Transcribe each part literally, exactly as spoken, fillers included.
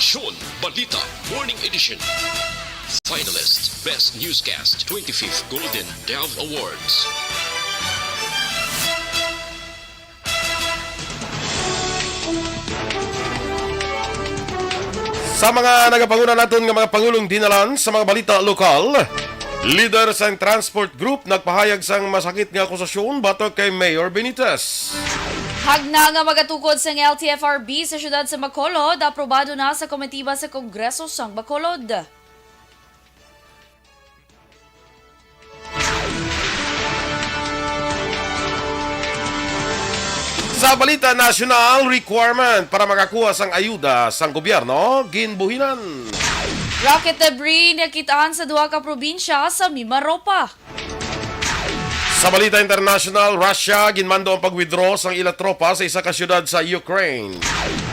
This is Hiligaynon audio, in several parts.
Aksyon Balita Morning Edition. Finalist, Best Newscast, twenty-fifth Golden Dove Awards. Sa mga nagapanguna naton nga mga pangulong dinalan sa mga balita lokal, leader sang transport group nagpahayag sang masakit nga akusasyon batok kay Mayor Benitez. Hagna nga magatukod sang L T F R B sa siyudad sa Bacolod, aprobado na sa komitiba sa Kongreso sang Bacolod. Sa balita nasyonal, requirement para makakuha sang ayuda sang gobyerno ginbuhinan. Rocket debris nakit-an sa duha ka probinsya sa Mimaropa. Sa balita international, Russia ginmando ang pag-withdraw sang ila tropa sa isa ka siyudad sa Ukraine.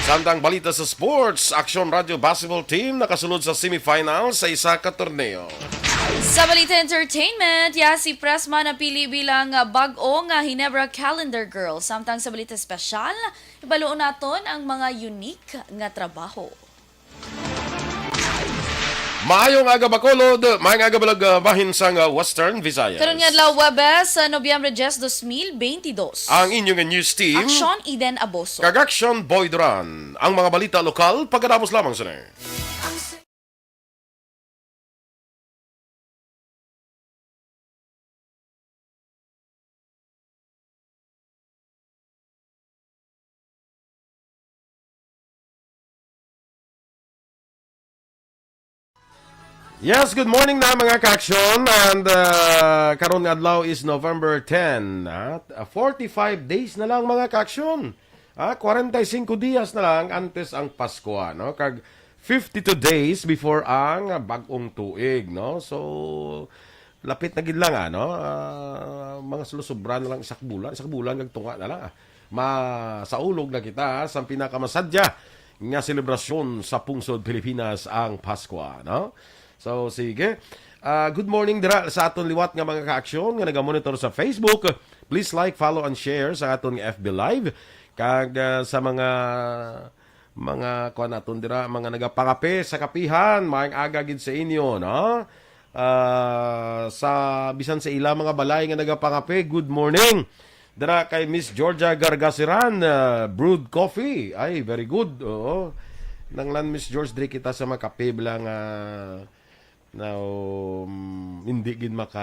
Samtang balita sa sports, Aksyon Radyo Basketball Team nakasulod sa semifinals sa isa ka torneo. Sa balita entertainment, ya si Pressman napili bilang bag-o nga Ginebra Calendar Girl. Samtang sa balita espesyal, ibaluon naton ang mga unique nga trabaho. Maayong aga, Bacolod. Maayong aga, balag, ah, bahin sang, ah, Western Visayas. Karon nga adlaw, Huwebes, sa Nobyembre diyes, dos mil bentidós. Ang inyo nga news team, Aksyon Eden Aboso. Kag Aksyon Boy Duran. Ang mga balita lokal, pagkatapos lamang sini. Yes, good morning na, mga ka-aksyon. And, uh, karon nga adlaw is November ten, ha? Uh, forty-five days na lang, mga ka-aksyon. Ah, kwarenta y singko dias na lang antes ang Pasko, no? Kag fifty-two days before ang, ah, bag-ong tuig, no? So, lapit na gid lang, ano? Ah, mga sulusubra na lang isa ka bulan, isa ka bulan kag tunga na lang, ah. Masaulog na kita, ah, sa pinakamasadya nga selebrasyon sa pungsod Pilipinas, ang Pasko, no? So, sige. Ah, good morning dira sa aton liwat nga mga ka-aksyon nga nagamonitor sa Facebook. Please like, follow, and share sa aton nga F B Live. Kag, ah, sa mga, mga, kuwan naton dira, mga nagapangape sa kapihan, maayong aga gid sa inyo, no? Ah, sa, bisan sa ila mga balay nga nagapangape, good morning. Dira kay Miss Georgia Gargasiran, ah, brewed coffee. Ay, very good. Oo. Nanglan, Miss George, diri kita sa makape bala nga, na, um, hindi gid maka,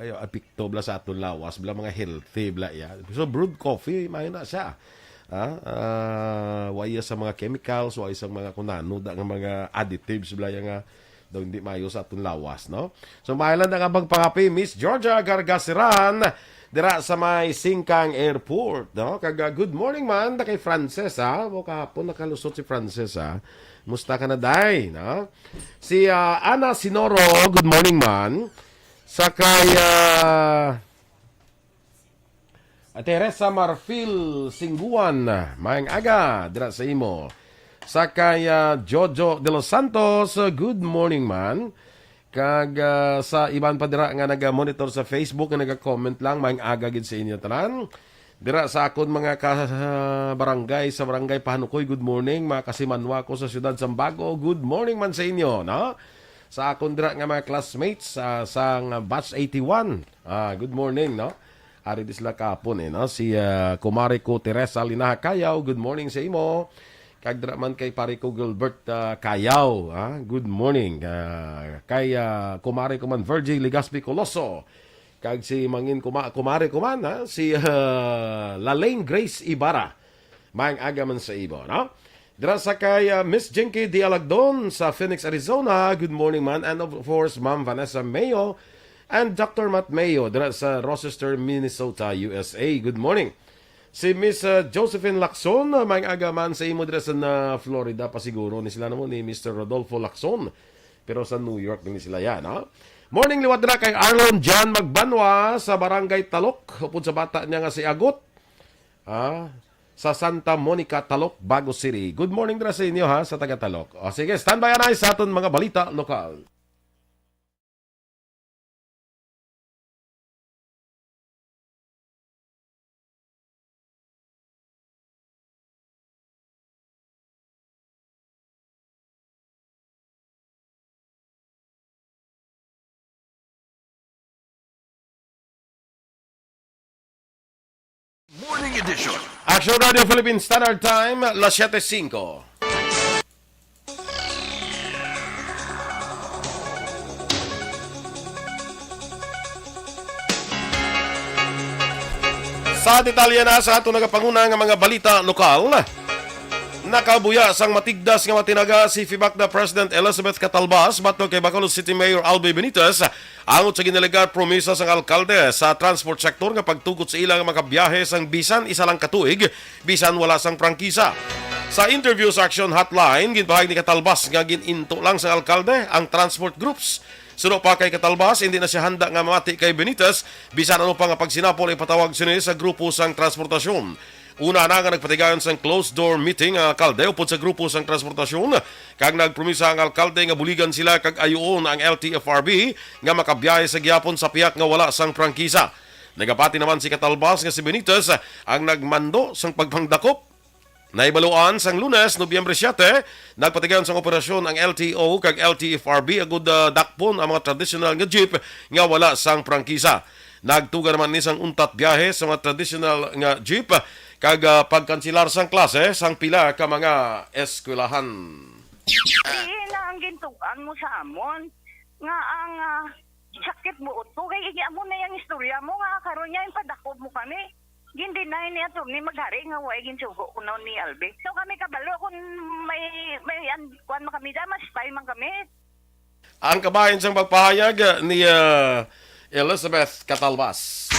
ay, epekto bala sa aton lawas, bala mga healthy bala iya. So, brewed coffee, maayo na siya. Ah, ah, wa iya sa mga chemicals, wa iya sa mga kunano da nga mga additives bala iya nga daw hindi maayo sa aton lawas, no? So, maayo lang na nga pagpangape, Miss Georgia Gargasiran, dira sa may Singkang Airport, no? Kag, ah, good morning man da kay Frances, ha? O, kahapon nakalusot si Frances, ha? Musta ka na, day, no? Si, ah, Ana Sinoro, good morning man. Sa kay, ah, Teresa Marfil Singguan, maayong aga dira sa imo. Sa kay, ah, Jojo de los Santos, good morning man. Kag, ah, sa iban pa dira nga naga-monitor sa Facebook, nga naga-comment lang, maayong aga gid sa inyo tanan. Dira sa akon mga ka-, barangay, sa barangay Pahanukoy, good morning. Mga kasimanwa ko sa siyudad Sambago, good morning man sa inyo, no? Sa akon dira nga mga classmates, ah, sa nga batch eighty-one, ah, good morning, no? Ari di sila kahapon, eh, no? Si, ah, kumare ko Teresa Linaha Cayaw, good morning sa imo. Kag dira man kay pare ko Gilbert, ah, Cayaw, ah, good morning. Ah, kay, ah, kumare ko man Virgie Legaspi Coloso. Kag si mangin kuma-, kumare ko man, ah, si, ah, Lalaine Grace Ibarra. Maayong aga man sa imo, no? Dira sa kay, ah, Miss Jinky D. Alagdon sa Phoenix, Arizona. Good morning, man. And of course, Ma'am Vanessa Mayo and Doctor Matt Mayo dira sa Rochester, Minnesota, U S A. Good morning. Si Miss, ah, Josephine Lacson, ah, maayong aga man sa imo dira sa na Florida pa siguro ni sila namo ni Mister Rodolfo Lacson. Pero sa New York din sila yan, ha? Morning liwat dira kay Arlon John Magbanwa sa Barangay Talok, upod sa bata niya nga si Agot, ha? Sa Santa Monica, Talok, Bago City. Good morning dira sa inyo, ha, sa taga Talok. O, sige, standby anay sa aton mga balita lokal. Morning Edition. Action Radio Philippine Standard Time, las siete cinco. Sa detalye na sa ato nagapanguna nga mga balita lokal, nakabuya sang matigdas nga matinaga si Fibacda President Elizabeth Catalbas batok kay Bacolod City Mayor Albi Benitez, angot sa ginalegar promisa sang alkalde sa transport sector nga pagtugot sa ila nga makabiyahe sang bisan isa lang ka tuig, bisan wala sang prangkisa. Sa interview sa Action Hotline, ginpahayag ni Catalbas nga gin-into lang sang alkalde ang transport groups. Suno pa kay Catalbas, hindi na siya handa nga mamati kay Benitez bisan ano pa nga pagsinapol ipatawag sini sa grupo sang transportasyon. Una na nga nagpatigayon sang closed-door meeting ang alkalde upod sa grupo sang transportasyon, kag nagpromisa ang alkalde nga buligan sila kag ayuon ang L T F R B nga makabiyahe sa gihapon sa pihak nga wala sang prangkisa. Nagapati naman si Catalbas nga si Benitez ang nagmando sang pagpangdakop. Nahibaluan sang Lunes, Nobyembre siete, nagpatigayon sang operasyon ang L T O kag L T F R B agud, ah, dakpon ang mga tradisyonal nga jeep nga wala sang prangkisa. Nagtuga naman ni sang untat biyahe sa mga tradisyonal nga jeep kag, ah, pagkansilar sang klase sang pila ka mga eskwelahan. Diin na ang gintugan mo sa amon nga ang, ah, sakit buot ko kay amo na yung istorya mo nga karon niya yung padakob mo kami. Gin-deny ni Attorney Maghari nga way ginsugo kuno ni Albi. So kami kabalo kung may, may an-, kuwan man kami da, mas spy man kami. Ang kabahin sang pagpahayag ni, ah, Elizabeth Catalbas.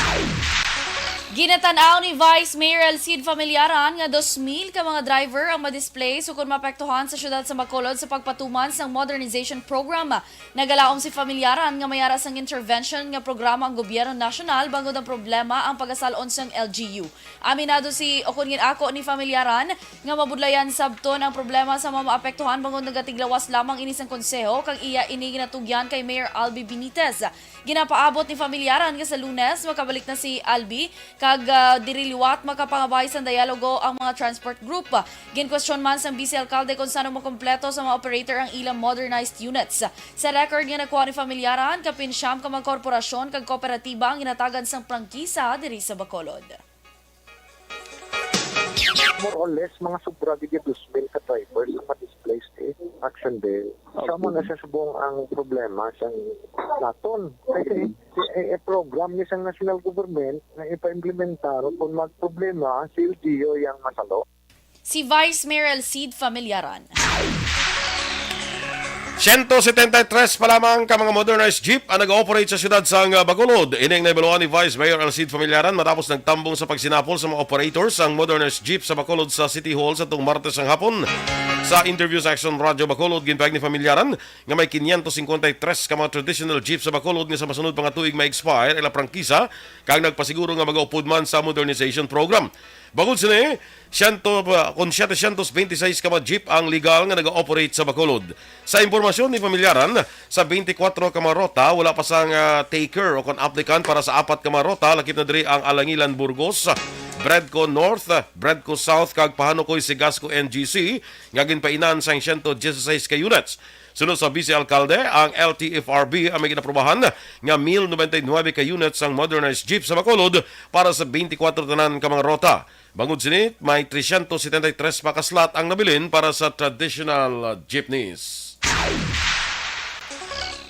Ginatan-aw ni Vice Mayor Elcid Familiaran nga dos mil ka mga driver ang ma-displace ukon maapektuhan sa siyudad sa Bacolod sa pagpatuman sang modernization program. Nagalaom si Familiaran nga may ara sang intervention nga programa ang gobyerno nasyonal bangod ang problema ang pagasalon sang L G U. Aminado si, o kon gin-ako ni Familiaran, nga mabudlayan sabton ang problema sa mga maapektuhan bangod nagatiglawas lamang ini sang konseho kag iya ini ginatugyan kay Mayor Albi Benitez. Ginapaabot ni Familiaran nga sa Lunes makabalik na si Albi kag, ah, diri liwat makapangabay sang dialogo ang mga transport group. Ginkwestiyon man sang Vice Alkalde kung sano makompleto sa mga operator ang ilang modernized units. Sa record nga nakuha ni Familiaran, kapin siyam ka mga korporasyon kag kooperatiba ang ginatagan sang prangkisa diri sa Bacolod. More or less, mga sobra gid dos mil ka drivers ang ma-displaced, eh, Action Day. Sa amo na siya subong ang problema sa naton. Kay, eh, eh, program ni sang national government nga ipa-implementar kung magproblema, si L G U yang masalo. Si Vice Mayor Elcid Familiaran. Siyento setenta y tres pa lamang ka mga modernized jeep ang nag-ooperate sa siyudad sang, ah, Bacolod. Ini ang nahibaluan ni Vice Mayor Elcid Familiaran matapos nagtambong sa pagsinapol sa mga operators ang modernized jeep sa Bacolod sa City Hall sa tung Martes ang hapon. Sa interview sa Action Radio Bacolod, ginpahayag ni Familiaran nga may quinientos cincuenta y tres ka mga traditional jeep sa Bacolod nga sa masunod pa nga tuig ma-expire ila prangkisa, kag nagpasiguro nga magaupod man sa modernization program. Bangod sini, siyento, ah, kon setecientos veintiseis ka mga jeep ang legal nga naga-operate sa Bacolod. Sa impormasyon ni Familiaran, sa twenty-four ka mga rota, wala pa sang, ah, taker o kon applicant para sa apat ka mga rota, lakip na diri ang Alangilan Burgos, Bredco North, Bredco South, kag Pahanukoy Sigasco N G C, nga ginpainan sang siyento dieciséis ka units. Suno sa Vice Alkalde, ang L T F R B ang may ginaprobahan nga mil noventa y nuebe ka units sang modernized jeep sa Bacolod para sa twenty-four tanan ka mga rota. Bangod sini, may trescientos setenta y tres pa ka slot ang nabilin para sa traditional jeepneys.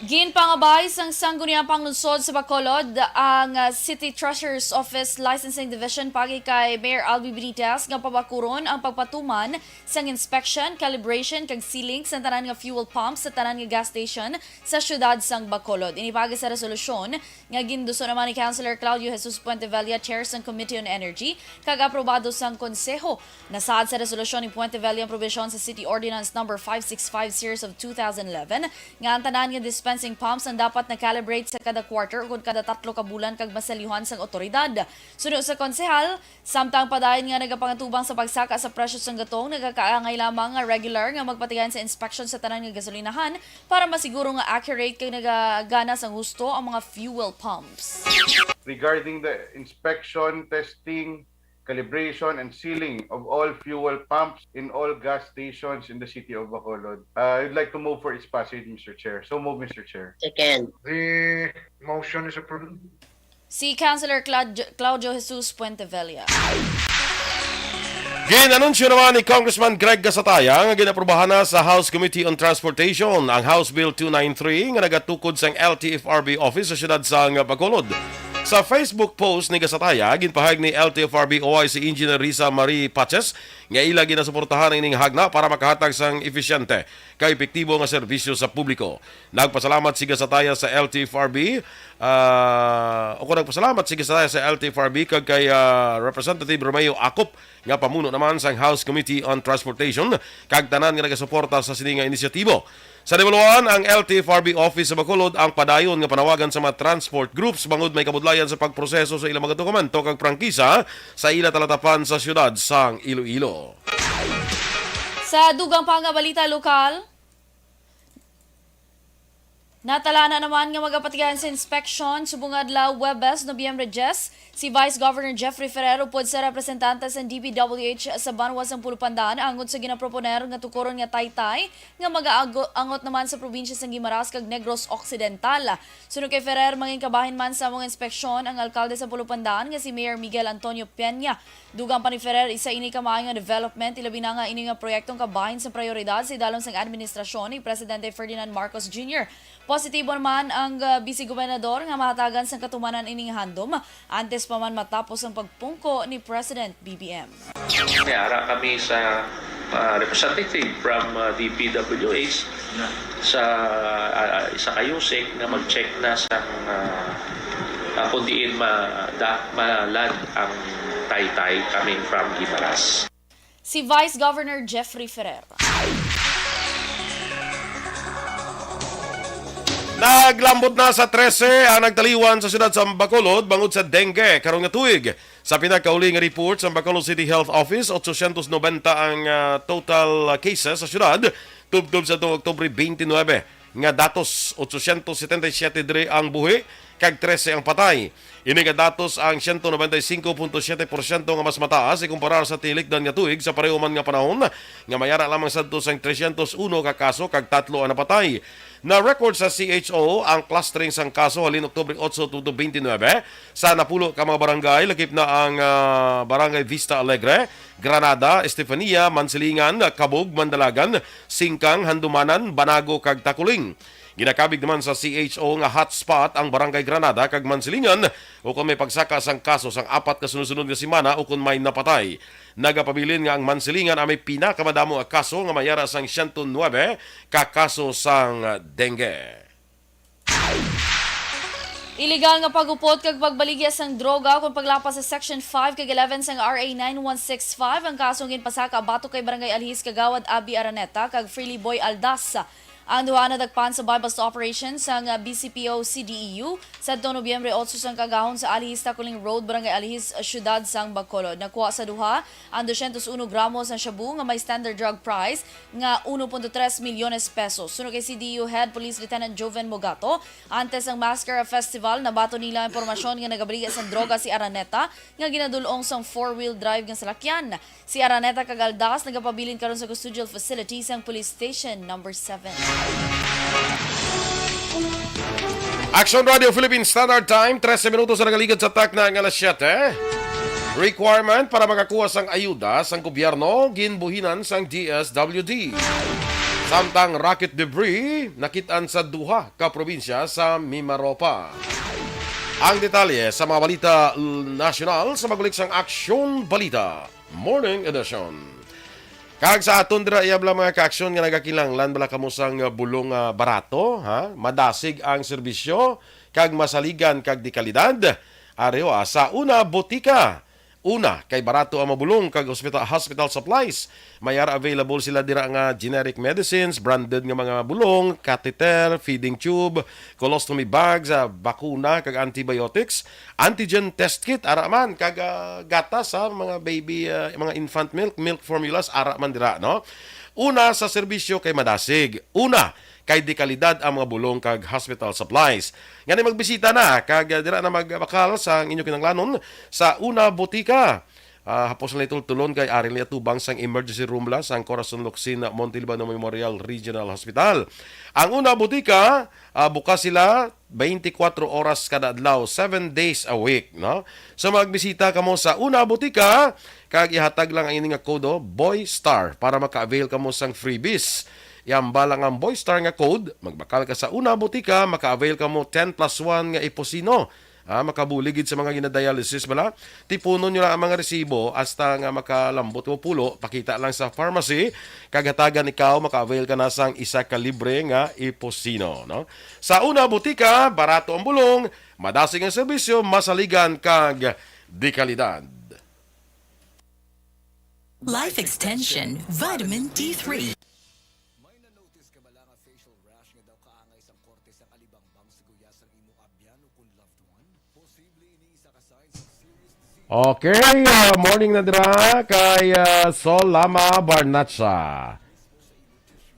Ginpangabay sang Sangguniang Panglungsod sa Bacolod ang, ah, City Treasurer's Office Licensing Division paagi kay Mayor Albi Benitez nga pabakuron ang pagpatuman sang inspection, calibration, kag sealing sa tanan nga fuel pumps sa tanan nga gas station sa siyudad sang Bacolod. Ini paagi sa resolusyon nga ginduso naman ni Councilor Claudio Jesus Puentevella, chair sang Committee on Energy, kag aprobado sang Konseho. Nasaad sa resolusyon ni Puentevella ang probisyon sa City Ordinance Number five six five series of two thousand eleven nga ang tanan nga dispensing pumps ang dapat na-calibrate sa kada quarter ukon kada tatlo ka bulan kag maselyuhan sang awtoridad. Suno sa konsehal, samtang padayon nga nagapangatubang sa pagsaka sa presyo sang gatong, nagakaangay lamang nga regular nga magpatigayon sa inspection sa tanan nga gasolinahan para masiguro nga accurate kag nagagana sang husto ang mga fuel pumps. Regarding the inspection, testing, calibration, and sealing of all fuel pumps in all gas stations in the city of Bacolod, uh, I'd like to move for its passage, Mister Chair. So move, Mister Chair. Second. The motion is approved. Si Councilor Claud-, Claudio Jesus Puentevella. Ginanunsyo naman ni Congressman Greg Gasataya nga ginaprubahan na sa House Committee on Transportation ang House Bill two nine three nga nagatukod sang L T F R B office sa siyudad sang Bacolod. Sa Facebook post ni Gasataya, ginpahayag ni L T F R B O I C Engineer Risa Marie Paches nga ila ginasuportahan ang ining hagna para makahatag sang efisyente kag epektibo nga serbisyo sa publiko. Nagpasalamat si Gasataya sa L T F R B, ah, o kung nagpasalamat si Gasataya sa L T F R B kag kay, ah, Representative Romeo Acop nga pamuno naman sang House Committee on Transportation kag tanan nga nagasuporta sa sini nga inisyatibo. Sa Dimaluan, ang L T F R B office sa Bacolod ang padayon nga panawagan sa mga transport groups bangod may kabudlayan sa pagproseso sa ilang mga dokumento kag prangkisa sa ila talatapan sa siyudad sang Iloilo. Sa dugang pa nga balita lokal, natalana naman nga magapatigayon sa inspeksyon subong adlaw Huwebes, Nobyembre diyes, si Vice Governor Jeffrey Ferrer upod sa representante sang D P W H sa banwa sang Pulupandan angot sa ginaproponer nga tukuron nga taytay nga magaangot naman sa probinsya sang Guimaras kag Negros Occidental. Suno kay Ferrer, mangin kabahin man sa mga inspeksyon ang alkalde sa Pulupandan nga si Mayor Miguel Antonio Peña. Dugang pa ni Ferrer, isa ini ka maayo nga development, ilabi na nga ini nga proyektong kabahin sa prioridad sa idalom sang administrasyon ni Presidente Ferdinand Marcos Junior. Positibo naman ang, ah, Vice Gobernador nga mahatagan sang katumanan ining handom antes pa man matapos ang pagpungko ni President B B M. May ara kami sa, ah, representative from, ah, D P W H sa, ah, ah, sa Kayusik nga mag-check na sa, ah, ah, kung diin ma-, da-, ma-land ang taytay coming from Guimaras. Si Vice Governor Jeffrey Ferrer. Naglambot na sa trese ang nagtaliwan sa siyudad sa Bacolod bangod sa dengue karon nga tuig. Sa pinakauli nga report sa Bacolod City Health Office, otsosyentos nobenta ang, ah, total cases sa siyudad tubtob sa tuong Oktubre twenty-nine nga datos. Otsosyentos setenta y siete diri ang buhi kag trese ang patay. Ini nga datos ang siyento nobenta y singko punto siyete porsyento nga mas mataas ikumparar sa tinikdan nga tuig sa pareho man nga panahon, nga may ara lamang sadto sang tresyentos uno ka kaso kag tatlo ang napatay. Na-record sa C H O ang clustering sang kaso halin Oktubre otso, twenty twenty-nine, sa napulo ka mga barangay, lakip na ang, ah, Barangay Vista Alegre, Granada, Estefania, Mansilingan, Cabug, Mandalagan, Singkang, Handumanan, Banago, kag Taculing. Ginakabig naman sa C H O nga hotspot ang Barangay Granada kag Mansilingan, ukon may pagsaka sang kaso sang apat ka sunod-sunod nga semana, ukon may napatay. Nagapabilin nga ang Mansilingan ang may pinakamadamo nga kaso nga may ara sang siyento nuebe ka kaso sang dengue. Iligal nga pag-upot kag pagbaligya sang droga kon paglapas sa Section five kag eleven sang R A nine one six five ang kasong ginpasaka batok kay Barangay Alhis Kagawad Abby Araneta kag Freely Boy Aldas. Ang duha nadakpan sa buy-bust operation sang B C P O C D E U sadto Nobyembre otso sang kaagahon sa Alhis Taculing Road, Barangay Alhis, Siyudad sang Bacolod. Nakuha sa duha ang dosyentos uno gramo sang shabu nga may standard drug price nga uno punto tres milyones pesos. Suno kay C D U Head Police Lieutenant Joven Mogato, antes ang Maskara Festival, nabaton nila ang impormasyon nga nagabaligya sang droga si Araneta nga ginadul-ong sang four-wheel drive nga salakyan. Si Araneta kag Aldas nagapabilin karon sa custodial facility sang Police Station Number seven. Action Radio Philippine Standard Time, trese minutos ang nagaligad sa takna nga alas siyete. Requirement para makakuha sang ayuda sang gobyerno, ginbuhinan sang D S W D. Samtang rocket debris nakit-an sa duha ka probinsya sa Mimaropa. Ang detalye sa mga balita l-, nasyonal sa magbalik sang Aksyon Balita Morning Edition. Kag sa aton dira, iyab lang, mga kaaksyon, nga nagakinahanglan bala kamo sang bulong nga barato, ha? Madasig ang serbisyo, kag masaligan, kag dekalidad. Ari, ah, sa Una Botika. Una, kay barato ang mga bulong kag hospital, hospital supplies. May ara available sila dira nga generic medicines, branded nga mga bulong, catheter, feeding tube, colostomy bags, ah, bakuna, kag antibiotics, antigen test kit, ara man, kag, ah, gatas, ah, mga baby, ah, mga infant milk, milk formulas, ara man dira, no? Una, sa serbisyo kay madasig. Una, kay dekalidad ang mga bulong kag hospital supplies. Ngani magbisita na, kag, ah, dira na magbakal sa inyo kinahanglanon sa Una Botika. Ah, hapos na itultulon kay ari nila tubang sang emergency room la sang Corazon Locsin Montalban Memorial Regional Hospital. Ang una botika, ah, bukas sila twenty-four oras kada adlaw, seven days a week, no? So magbisita kamo sa una botika kag ihatag lang ang ini nga code, oh, Boy Star, para maka-avail kamo sang freebies. Ihambal lang ang Boy Star nga code, magbakal ka sa una botika, maka-avail kamo ten plus one nga iposino. Ah, makabulig gid sa mga ginadialysis bala. Tipunon nyo lang ang mga resibo hasta nga makalambot mo pulo, pakita lang sa pharmacy, kag hatagan ikaw, maka-avail ka na sang isa ka libre nga iposino, no? Sa una botika, barato ang bulong, madasig ang serbisyo, masaligan kag de kalidad. Life Extension Vitamin D three. May na-notice ka bala nga facial rash nga daw kaangay sang korte sa kalibangbang sa guyas sang imo abyan ukon loved one? Posible ini isa ka sign sang serious disease. Okay, uh, morning na dira kay uh, Sol Lama Barnacha.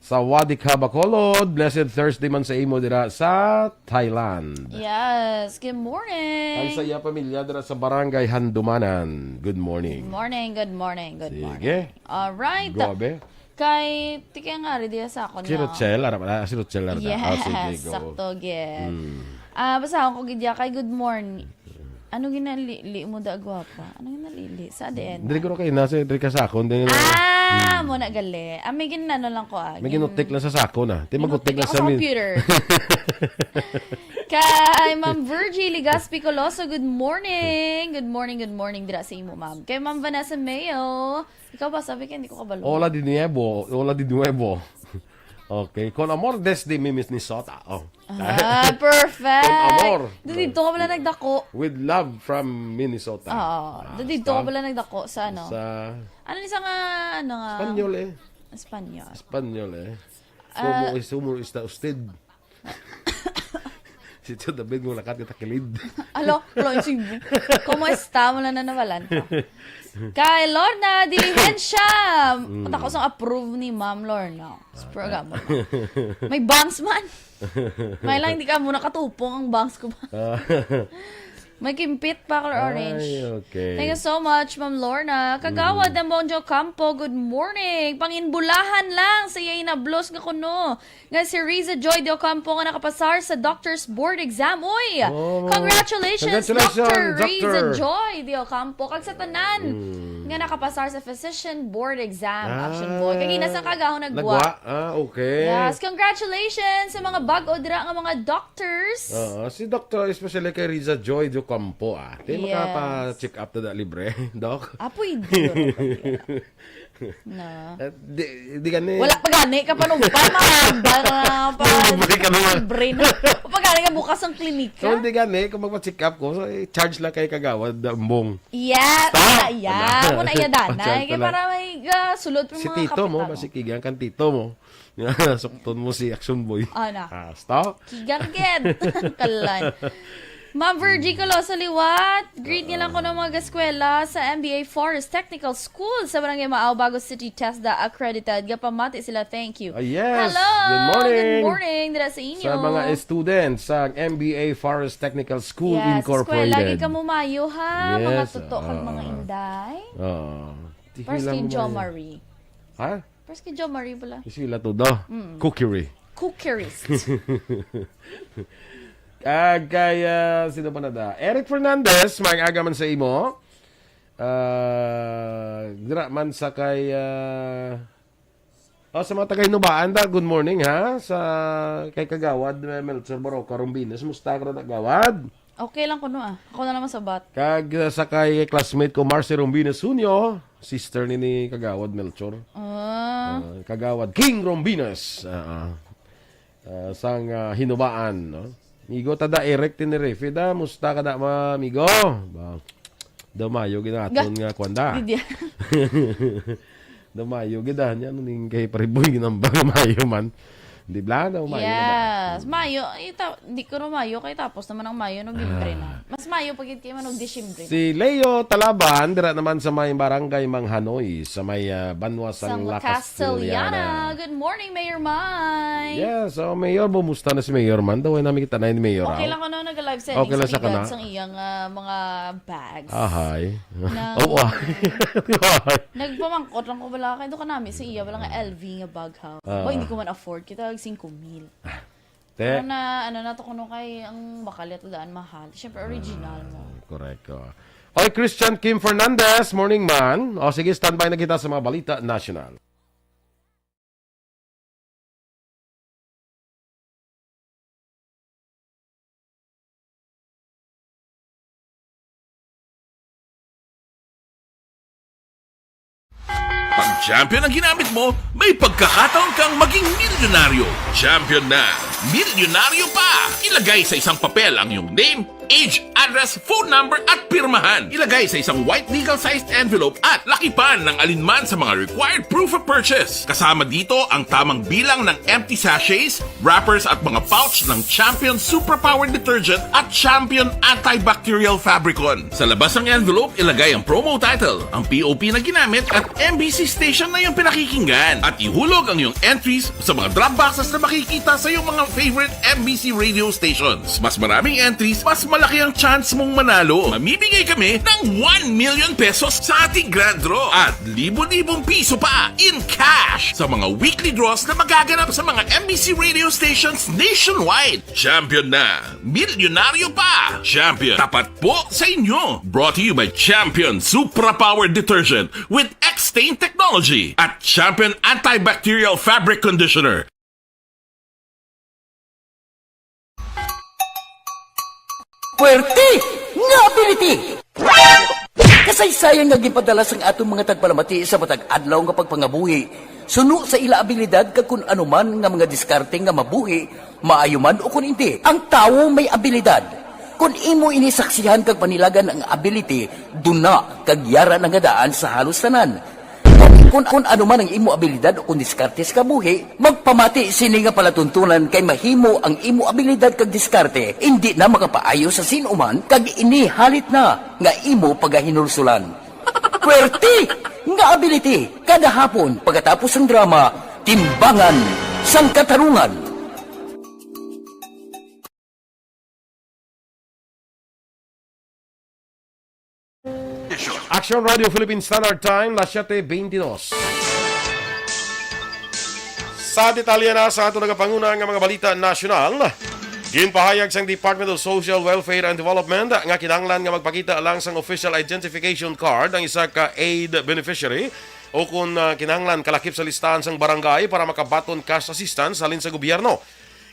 Sawadee ka, Bacolod. Blessed Thursday man sa imo dira sa Thailand. Yes, good morning. Ang sa iya pamilya dira sa Barangay Handumanan. Good morning. Good morning, good morning, good Sige. morning. Alright. Go, abe. Kay, tikay nga, ready sa ako Si na. Rochelle, ara pala, si Rochelle, ara na. Yes, Ah, sige, go. sakto, gid. Mm. Ah, basahon ko gid ya kay good morning. Ano ginalili mo da, gwapa? Ano ginalili? Sa diyan? Dili ko kayo nasa, dili ka sa akon. Dili na. Ah, mo na gali. Ah, may ginano lang ko, ah. May Gin- ginutik lang sa sako na. Di magutik Ginutik lang ako sa sa min- computer. Kay Ma'am Virgie Legaspi Coloso, good morning. Good morning, good morning dira sa imo, ma'am. Kay Ma'am Vanessa Mayo, ikaw ba, sabi ka, hindi ko kabalo. Hola de nuevo. Hola de nuevo. Okay. Con amor desde Minnesota. Oh. Ah, perfect. Con amor. Dito ka pala nagdako. With love from Minnesota. Oo. Ah, Dito ka basta. pala nagdako sa ano? Sa Ano ni sa nga, ano nga? Espanyol eh. Espanyol. Espanyol eh. Ah. Como es, como está usted? Si Tio David mo lakat kita kilid. Alo, Floyd Cebu. Como esta? Wala na nawalan ka. Kay Lorna Diligencia. Mm. Patako sang approve ni Ma'am Lorna. Sa programa. May bangs man. May lang, hindi ka muna katupong ang bangs ko ba? Ah. May kimpit pa, color orange. Ay, okay. Thank you so much, Ma'am Lorna. Kagawad Mm. ng Bonjo Campo, good morning. Panginbulahan lang sa iya inablos nga kuno nga si Riza Joy de Ocampo nga nakapasar sa doctor's board exam. Uy! Oh, Congratulations, congratulations, Doctor Riza Doctor. Joy de Ocampo. Kag sa tanan Mm. nga nakapasar sa physician board exam. Ah, Action boy. Kagina sa kagahon nagwa. nagwa? Ah, okay. Yes, congratulations sa mga bag-o dira nga mga doctors. Oo, si Doctor, especially kay Riza Joy de Ocampo, ah. Di Yes. makapa-check up na da libre, Doc? Ah, pwede. Na. Eh, di, di gani. Wala pa gani ka panumpa, mga hambal na pa. Libre ka naman. Libre na. Pa gani ka bukas ang klinika. So, hindi gani, kung magpa-check up ko, so, eh, charge lang kay Kagawad Ambong. Yeah, Stop! ah, yeah. Ano? Mo na iya danay. Charge Kaya lang. para may ah, sulod pa Si mga tito mo, kapitano. basi kigang kan tito mo. Sukton mo si Action Boy. Ano? Ah, stop. Kigang gid. Kalan. Ma'am Virgie Coloso liwat, greet niya lang ko ng mga eskwela sa M B A Forest Technical School sa Barangay Maao, Bago City, TESDA accredited. Gapamati sila, thank you. Ah, yes. Hello. Good morning. Good morning, dira sa inyo. Sa mga students sa M B A Forest Technical School Yes, Incorporated. eskwela, lagi ka mo mayo, ha? Mga Yes, tuto kag mga ah. inday. Oo. First Tihila kay mo Jo mayo. Marie. Ha? First kay Jo Marie pala. Eskwela to do. Mm. Cookery. Cookerist. Kag kay, ah, sino pa na da? Eric Fernandez, may aga man sa imo. Ah, dira man sa kay, ah, oh, sa mga taga Hinubaan da, good morning ha. Sa kay Kagawad, eh, Melchor Baroca Rombines, musta ka na, Gawad? Okay lang kuno, ah. Ako na lang masabat. Kag, uh, sa kay classmate ko, Marcy Rombines Junio, sister ni, ni Kagawad Melchor. Ah. Uh, Kagawad King Rombines. Uh, uh, sang, uh, Hinubaan, no? Migo, tada Eric Tenerife da, musta ka da, ma-, migo? Ba, daw mayo ginaton Ga- nga kwanda. Di, di. Daw mayo gid, ah, niya, ano ning kay Pariboy ginambang mayo man. Di ba? Daw Mayo na ba? Yes. Mayo, ita-, di ko na Mayo, kay tapos naman ang Mayo, Nobyembre na. Ah. Mas Mayo pa gid kay man og Disyembre na. Si Leo Talaban, dira naman sa may Barangay Manghanoy, sa may, ah, banwa sang Sang La Castellana. Castellana. Good morning, Mayor Mike. Yes, so Mayor, bumusta na si Mayor man? Daw ay namin kita na ni Mayor, Okay ah. lang ko, no? Nag-live sa Okay lang sa sa kana? Bigan sang iyang, ah, mga bags. Ahay. Nang Oh, why? Why? Nagpamangkot lang ko bala kay do kanami sa iya bala nga L V nga bag ha. Ah. Ba, hindi ko man afford kita og singko mil. Te. Pero na, ano na to kuno kay ang bakal yato daan mahal. Siyempre, original mo. Ah, correct, oh. Oy, Christian Kim Fernandez, morning man. O, sige, standby na kita sa mga balita national. Pag Champion ang ginamit mo, may pagkakataon kang maging milyonaryo. Champion na, milyonaryo pa! Ilagay sa isang papel ang iyong name, age, address, phone number, at pirmahan. Ilagay sa isang white legal-sized envelope at lakipan ng alinman sa mga required proof of purchase. Kasama dito ang tamang bilang ng empty sachets, wrappers at mga pouch ng Champion Superpower Detergent at Champion Antibacterial Fabricon. Sa labas ng envelope, ilagay ang promo title, ang P O P na ginamit at M B C station na iyong pinakikinggan. At ihulog ang iyong entries sa mga drop boxes na makikita sa iyong mga favorite M B C radio stations. Mas maraming entries, mas malaki ang chance mong manalo. Mamimigay kami ng one million pesos sa ating grand draw at libo-libong piso pa in cash sa mga weekly draws na magaganap sa mga M B C radio stations nationwide. Champion na! Milyonaryo pa! Champion, tapat po sa inyo! Brought to you by Champion Supra Power Detergent with X-Stain Technology at Champion Antibacterial Fabric Conditioner. Puwerte nga ability! Kasaysayan nga ginpadala sang aton mga tagpalamati sa matag adlaw nga pagpangabuhi, suno sa ila abilidad kag kun ano man nga mga diskarte nga mabuhi, maayo man o kun indi. Ang tawo may abilidad. Kun imo ini saksihan kag panilagan ang ability, duna kag yara na nga daan sa halos tanan. Kun, kun ano man ang imo abilidad o kun diskarte sa kabuhi, magpamati sini nga palatuntunan kay mahimo ang imo abilidad kag diskarte indi na makapaayo sa sin-o man kag ini halit na nga imo pagahinulsulan. Puwerte nga ability kada hapon pagkatapos sang drama, Timbangan sang Katarungan. Action Radio Philippine Standard Time, las siete veintidós. Sa detalye na sa ato nagapanguna nga mga balita nasyonal, ginpahayag sang Department of Social Welfare and Development nga kinahanglan nga magpakita lang sang official identification card ang isa ka aid beneficiary o kung, ah, kinahanglan kalakip sa listahan sang barangay para makabaton cash assistance halin sa gobyerno.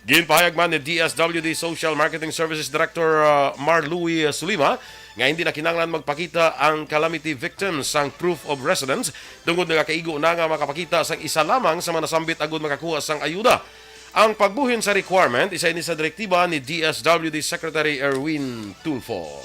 Ginpahayag man ni D S W D Social Marketing Services Director, ah, Mar Louis Sulima nga hindi na kinahanglan magpakita ang calamity victims sang proof of residence tungod nagakaigo na nga makapakita sang isa lamang sa mga nasambit agud makakuha sang ayuda. Ang pagbuhin sa requirement, isa ini sa direktiba ni D S W D Secretary Erwin Tulfo.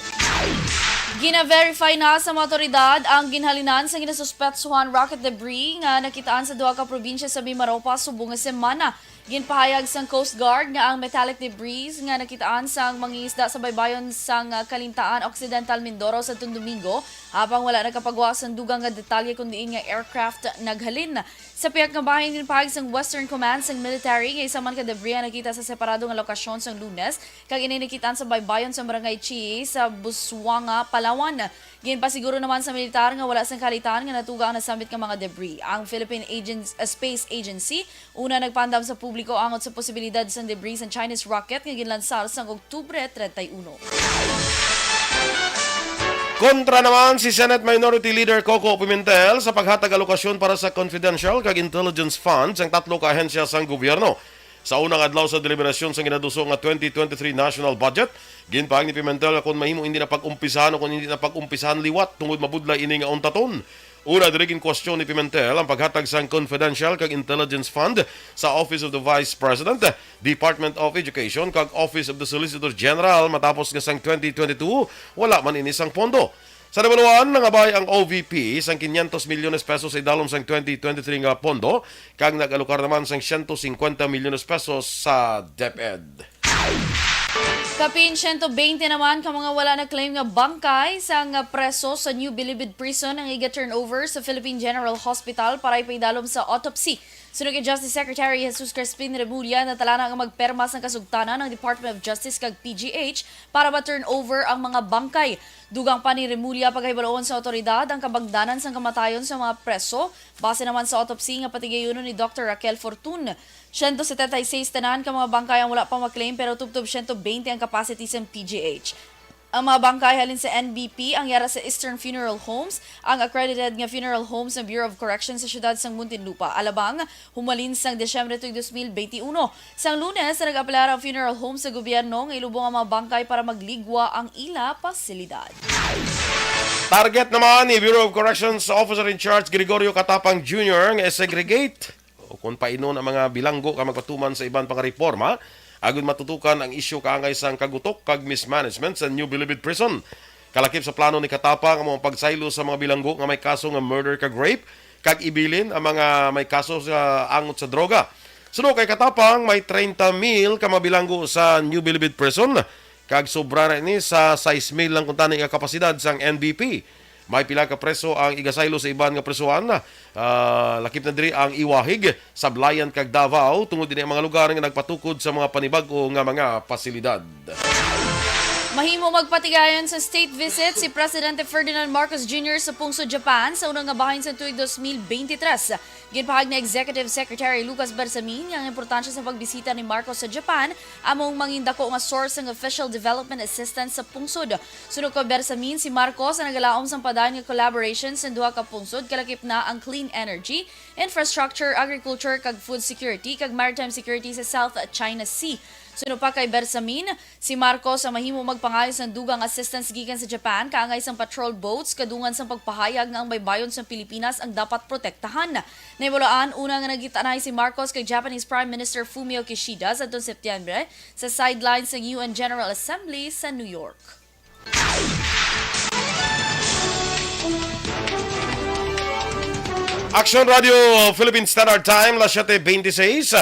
Gina-verify na sa mga awtoridad ang ginhalinan sa ginasuspetsuhan rocket debris nga nakitaan sa duha ka probinsya sa Mimaropa subong nga semana. Ginpahayag sang Coast Guard nga ang metallic debris nga nakitaan sang mangingisda sa baybayon sang, ah, Kalintaan Occidental, Mindoro sa Domingo, habang wala nakapagwa sang dugang nga detalye kon diin nga aircraft naghalin. Sa pihak nga bahin, ginpahayag sang Western Command sang military nga isa man ka debris ang nakita sa separado nga lokasyon sang Lunes, kag ini nakitaan sa baybayon sa Barangay Chi sa Busuanga, Palawan. Ginpasiguro naman sa militar nga wala sang kahalitan nga natuga ang nasambit nga mga debris. Ang Philippine Agen-, uh, Space Agency una nagpaandam sa publiko angot sa posibilidad sang debris sang Chinese rocket nga ginlansar sang Oktubre treinta y uno. Kontra naman si Senate Minority Leader Coco Pimentel sa paghatag alokasyon para sa confidential kag intelligence fund sang tatlo ka ahensya sang gobyerno. Sa unang adlaw sa deliberasyon sang ginaduso nga twenty twenty-three national budget, ginpahayag ni Pimentel nga kon mahimo hindi na pag-umpisahan o kon hindi na pag-umpisahan liwat tungod mabudlay ini nga untaton. Una diri ginkwestiyon ni Pimentel ang paghatag sang confidential kag intelligence fund sa Office of the Vice President, Department of Education kag Office of the Solicitor General matapos nga sang twenty twenty-two wala man ini sang pondo. Sa nabaluan, nangabay ang O V P sang quinientos milyones pesos sa idalom sang twenty twenty-three nga pondo, kag nag-alokar naman sang siyento singkwenta milyones pesos sa DepEd. Kapin siyento bente naman ka mga wala na claim nga bangkay sang preso sa New Bilibid Prison ang iga-turnover sa Philippine General Hospital para ipaidalom sa autopsy. Suno kay Justice Secretary Jesus Crispin Remulla, natalana nga magperma sang kasugtanan ang Department of Justice kag P G H para ma-turnover ang mga bangkay. Dugang pa ni Remulla, pagahibaluon sa awtoridad ang kabangdanan sang kamatayon sa mga preso, base naman sa autopsy nga patigayunon ni Doctor Raquel Fortun. Siyento setenta y seis tanan ka mga bangkay ang wala pa ma-claim, pero tubtob siyento bente ang capacity sang P G H. Ang mga bangkay halin sa N B P ang yara sa Eastern Funeral Homes, ang accredited nga funeral home sa Bureau of Corrections sa siyudad sang Muntinlupa. Alabang, humalin sang Disyembre tuig dos mil benti uno. Sang Lunes, nag-apelar ang funeral home sa gobyerno nga ilubong ang mga bangkay para magligwa ang ila pasilidad. Target naman ni Bureau of Corrections Officer in Charge Gregorio Catapang Junior nga i-segregate o kon painon ang mga bilanggo kag magpatuman sa iban pa nga reforma, agud matutukan ang isyu kaangay sang kagutok kag mismanagement sa New Bilibid Prison. Kalakip sa plano ni Catapang ang mga pagsaylo sa mga bilanggo nga may kaso nga murder kag rape, kag ibilin ang mga may kaso sa angot sa droga. Suno kay Catapang, may treinta mil ka mga bilanggo sa New Bilibid Prison, kag sobra na ini sa sais mil lang kuntani nga kapasidad sang N B P. May pila ka preso ang igasaylo sa iban nga presohan. Ah, lakip na diri ang Iwahig, Sablayan kag Davao, tungod ini ang mga lugar nga nagpatukod sa mga panibag-o nga mga pasilidad. Mahimo magpatigayon sa state visit si Presidente Ferdinand Marcos Junior sa Pungsod, Japan, sa unang nga bahin sa tuig dos mil benti tres. Ginpahayag ni Executive Secretary Lucas Bersamin nga ang importansya sa pagbisita ni Marcos sa Japan amo ang mangin dako nga source sang official development assistance sa pungsod. Suno kay Bersamin, si Marcos ang nagalaom sang padayon nga collaboration sa duha ka pungsod, kalakip na ang clean energy, infrastructure, agriculture, kag food security, kag maritime security sa South China Sea. Suno pa kay Bersamin, si Marcos ang mahimo magpangayo sang dugang assistance gikan sa Japan, kaangay sang patrol boats, kadungan sang pagpahayag nga ang baybayon sang Pilipinas ang dapat protektahan. Nahibaluan una nga nagkita-anay si Marcos kay Japanese Prime Minister Fumio Kishida sadtong Septyembre sa sidelines sang U N General Assembly sa New York. Action Radio Philippine Standard Time, las siete veintiséis.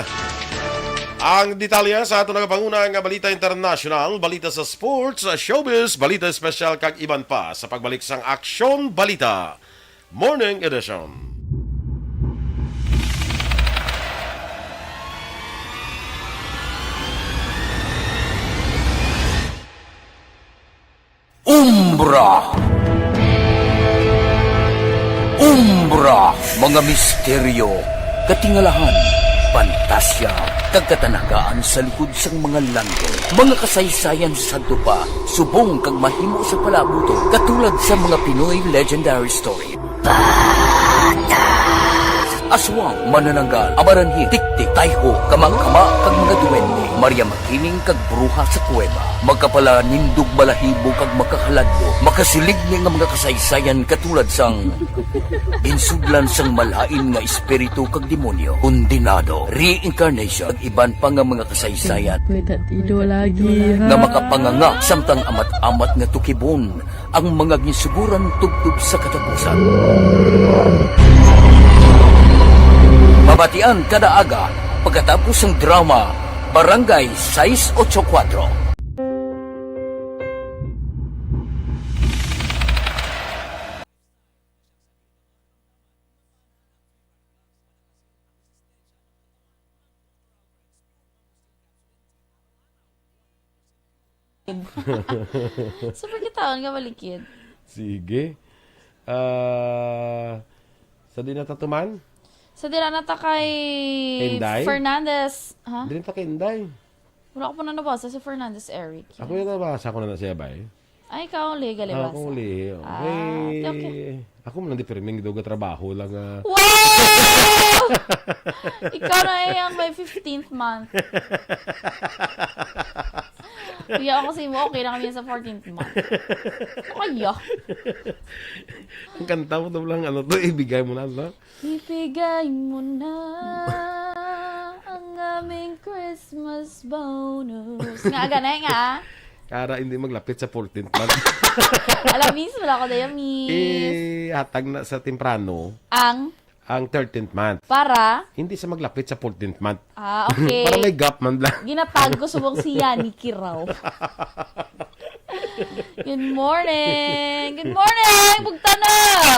Ang detalye sa aton nagapanguna nga balita international, balita sa sports, showbiz, balita espesyal, kag iban pa sa pagbalik sang Action Balita Morning Edition. Umbra. Umbra, mga misteryo, katingalahan, pantasya, kag katanagaan sa likod sang mga langgol. Mga kasaysayan sadto pa, subong kag mahimo sa palabuton, katulad sa mga Pinoy legendary story. Aswang, manananggal, amaranhit, tiktik, tayho, kama-kama, kag mga duwende, Maria Makiling, kag bruha sa kuweba. Makapalanindog balahibo kag makahaladlok, makasiling ni nga mga kasaysayan katulad sang ginsudlan sang malain nga espiritu kag demonyo, kondenado, reincarnation, kag iban pa nga mga kasaysayan. May tatido lagi, ha? Nga makapanganga samtang amat-amat nga tukibon ang mga ginsuguran tubtob sa katapusan. Mabatian kada aga pagkatapos sang drama Barangay sais ocho kuwatro. Super kitaon nga balikid. Sige. Ah, sa di na ta tuman? Sa dira na ta kay Inday? Fernandez, ha? Di na ta kay Inday. Wala ko pa na nabasa si Fernandez Eric. Ako yung nabasa ko na na siya, bay. Ay, ikaw ang lihi, Ah, galibasa. Akong lihi, oh. Ah, Eh, okay, okay. Ako man, di pirming duga trabaho lang, ah. Wow! Ikaw na eh, ang may fifteenth month. Kuya, ako sa imo, okay na kami sa fourteenth month. Kaya. Ang kanta mo to lang, ano to, ibigay mo na, no? Ibigay mo na ang aming Christmas bonus. Nga, ganay nga. Para hindi maglapit sa fourteenth month. Alam, miss, wala ko daya, miss. Eh, hatag na sa temprano Ang ang thirteenth month. Para? Hindi sa maglapit sa fourteenth month. Ah, okay. Para may gap man lang. Ginatag ko subong si Yani Kiraw. Good morning! Good morning! Bugtana!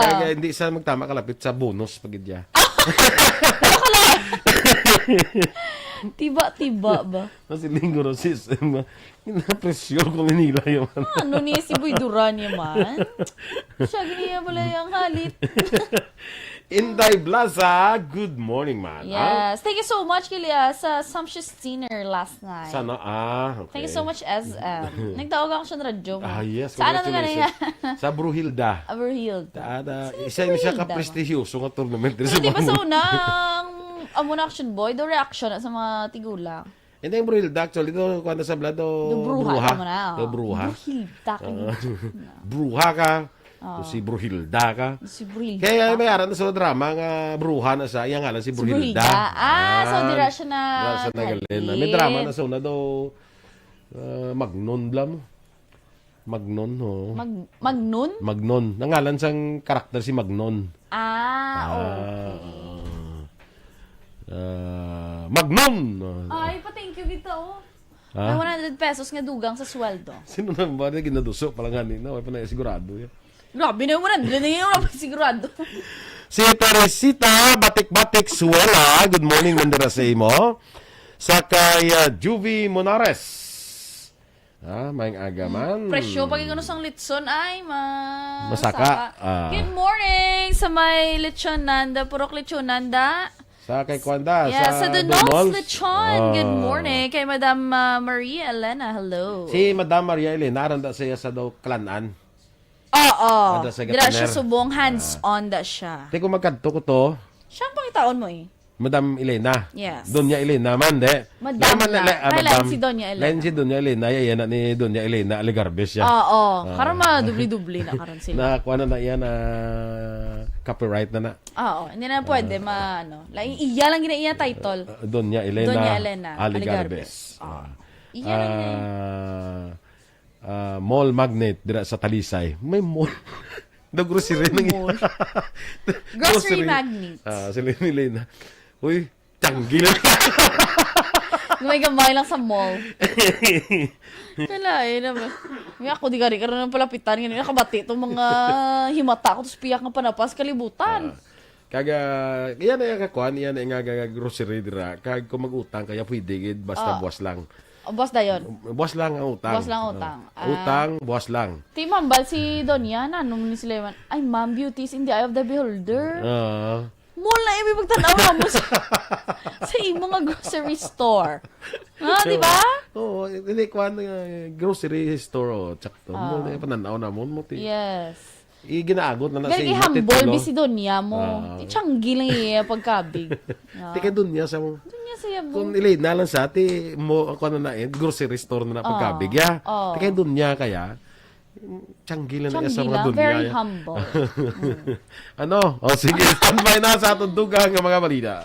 Kaya hindi sa magtama kalapit sa bonus pag idya. Tiba-tiba ba? Kasi linggo ro sis, pinapresyo ko Manila yung ano. Ano ni si Boy Duran niya man? Siya gini niya pala yung halit. Inday Blaza, good morning, man. Ah, yes. Thank you so much, Kilia, sa sumptuous dinner last night. Sana, ah, okay. Thank you so much, S M. Nagtawag ako siya ng radyo mo. Ah, yes. Sa ano na Congratulations. Sa Bruhilda. Ah, Bruhilda. Ah, da, Sa isa yun siya Bruhilda ba? Kaprestihyoso nga tournament diri Pero sa di ba Bangor. Sa una, ang amo na action boy, do reaction na sa mga tigulang. Hindi yung Bruhilda, actually, do, kuwan na sa Blado, Do Bruha, Bruha. Tama na. Do Bruha. Bruhilda, Ah, kayo. Bruha ka. Ah. Si Bruhilda ka. Si Bruhilda. Kaya may aral na sa drama nga bruha na sa iyang ngalan si Si Bruhilda. Bruhilda. Ah, so Ah, dira siya na dira siya nagalin. May drama na sa una daw, ah, Magnon bla mo. Magnon, ho. Mag-, Magnon? Magnon. Nangalan sang karakter si Magnon. Ah, Ah, okay. ah, Magnon! Ay, pa-thank you kita, oh. Ha? May one hundred pesos nga dugang sa sweldo. Sino na ba na ginaduso pala nga ni na? Wala pa na sigurado yan. Grabe na yung one hundred na yun, wala pa sigurado. Si Teresita Batik-Batik Suela, good morning, Mandira sa imo. Sa kay, ah, Juvie Monares. Ah, maayong aga man. Presyo pag ikaw sang litson ay ma-, Masaka. Masaka. Ah. Good morning sa may Lechon Nanda, Purok Lechon Nanda. Sa kay Kwanda, Yeah, sa sa Donald's Donald's. Lechon. Good Oh. morning kay Madam, ah, Maria Elena. Hello. Si Madam Maria Elena, aron da siya sa daw Kalanan. Oo. Ada sa Dira siya Gataner. Subong, Ah. hands-on da siya. Te, kung magkadto ko to, Siya ang pangitaon mo eh. Madam Elena. Yes. Doña Elena man, de. Madam Lain man, na. la-, ah, Ay, lain madam. Si Doña Elena. Lain si Doña Elena, iya na ni Doña Elena Alegarbes siya. Oo. Ah. Karon madubli-dubli na karon sila. Na, kuha na na iya na copyright na na. Oo, hindi na pwede Ah. ma-, ano. Lain, iya lang gina iya title. Ah, Doña Elena Doña Elena Alegarbes. Alegarbes. Ah. Iya lang yun. Ah, ah, mall magnet dira sa Talisay. May mall. The grocery May nang mall. Grocery Grocery. magnet. Ah, sila nila na. Uy, tanggi na. Gamay-gamay lang sa mall. Kalain naman. Nga ako, di gani karon ang palapitan. Ganun, nakabati itong mga himata ko. Tapos piyak nga panapas, kalibutan. Ah. Kaga, iyan na yung kakuan, iyan na yung nga, nga grocery dira. Kag kung mag-utang kaya pwede gid, basta Ah. buwas lang. Oh, buwas dayon. Buwas lang ang utang. Buwas lang utang. Ah. Ah. Utang, buwas lang. Ti mambal si Donya, na, nung ni Suleiman, "Ay, ma'am, beauty is in the eye of the beholder." Ah. Mall na imi pagtanaw na mo sa, sa imo nga grocery store. Ah, di ba? Oo, hindi, kuwan, eh, grocery store, oh, tsakto. Ah. Mall na yung pananaw na mo, mo, ti. Yes. Iginaagot na na sa Very imo, humble, titulo. Bi si Donya mo. Ah. Itiyanggi lang iya pagkabig. Ah. Tika Donya sa mo. Donya sa iya mo. Kung ilay na lang sa ati mo, ako na na, eh, grocery store na na Ah. pagkabig, ya. Oh. Tika Donya kaya, tiyanggi lang na Tiyanggi sa mga lang, Donya, very ya. humble. Mm. Ano? O, sige, standby na sa atong dugang nga mga balita.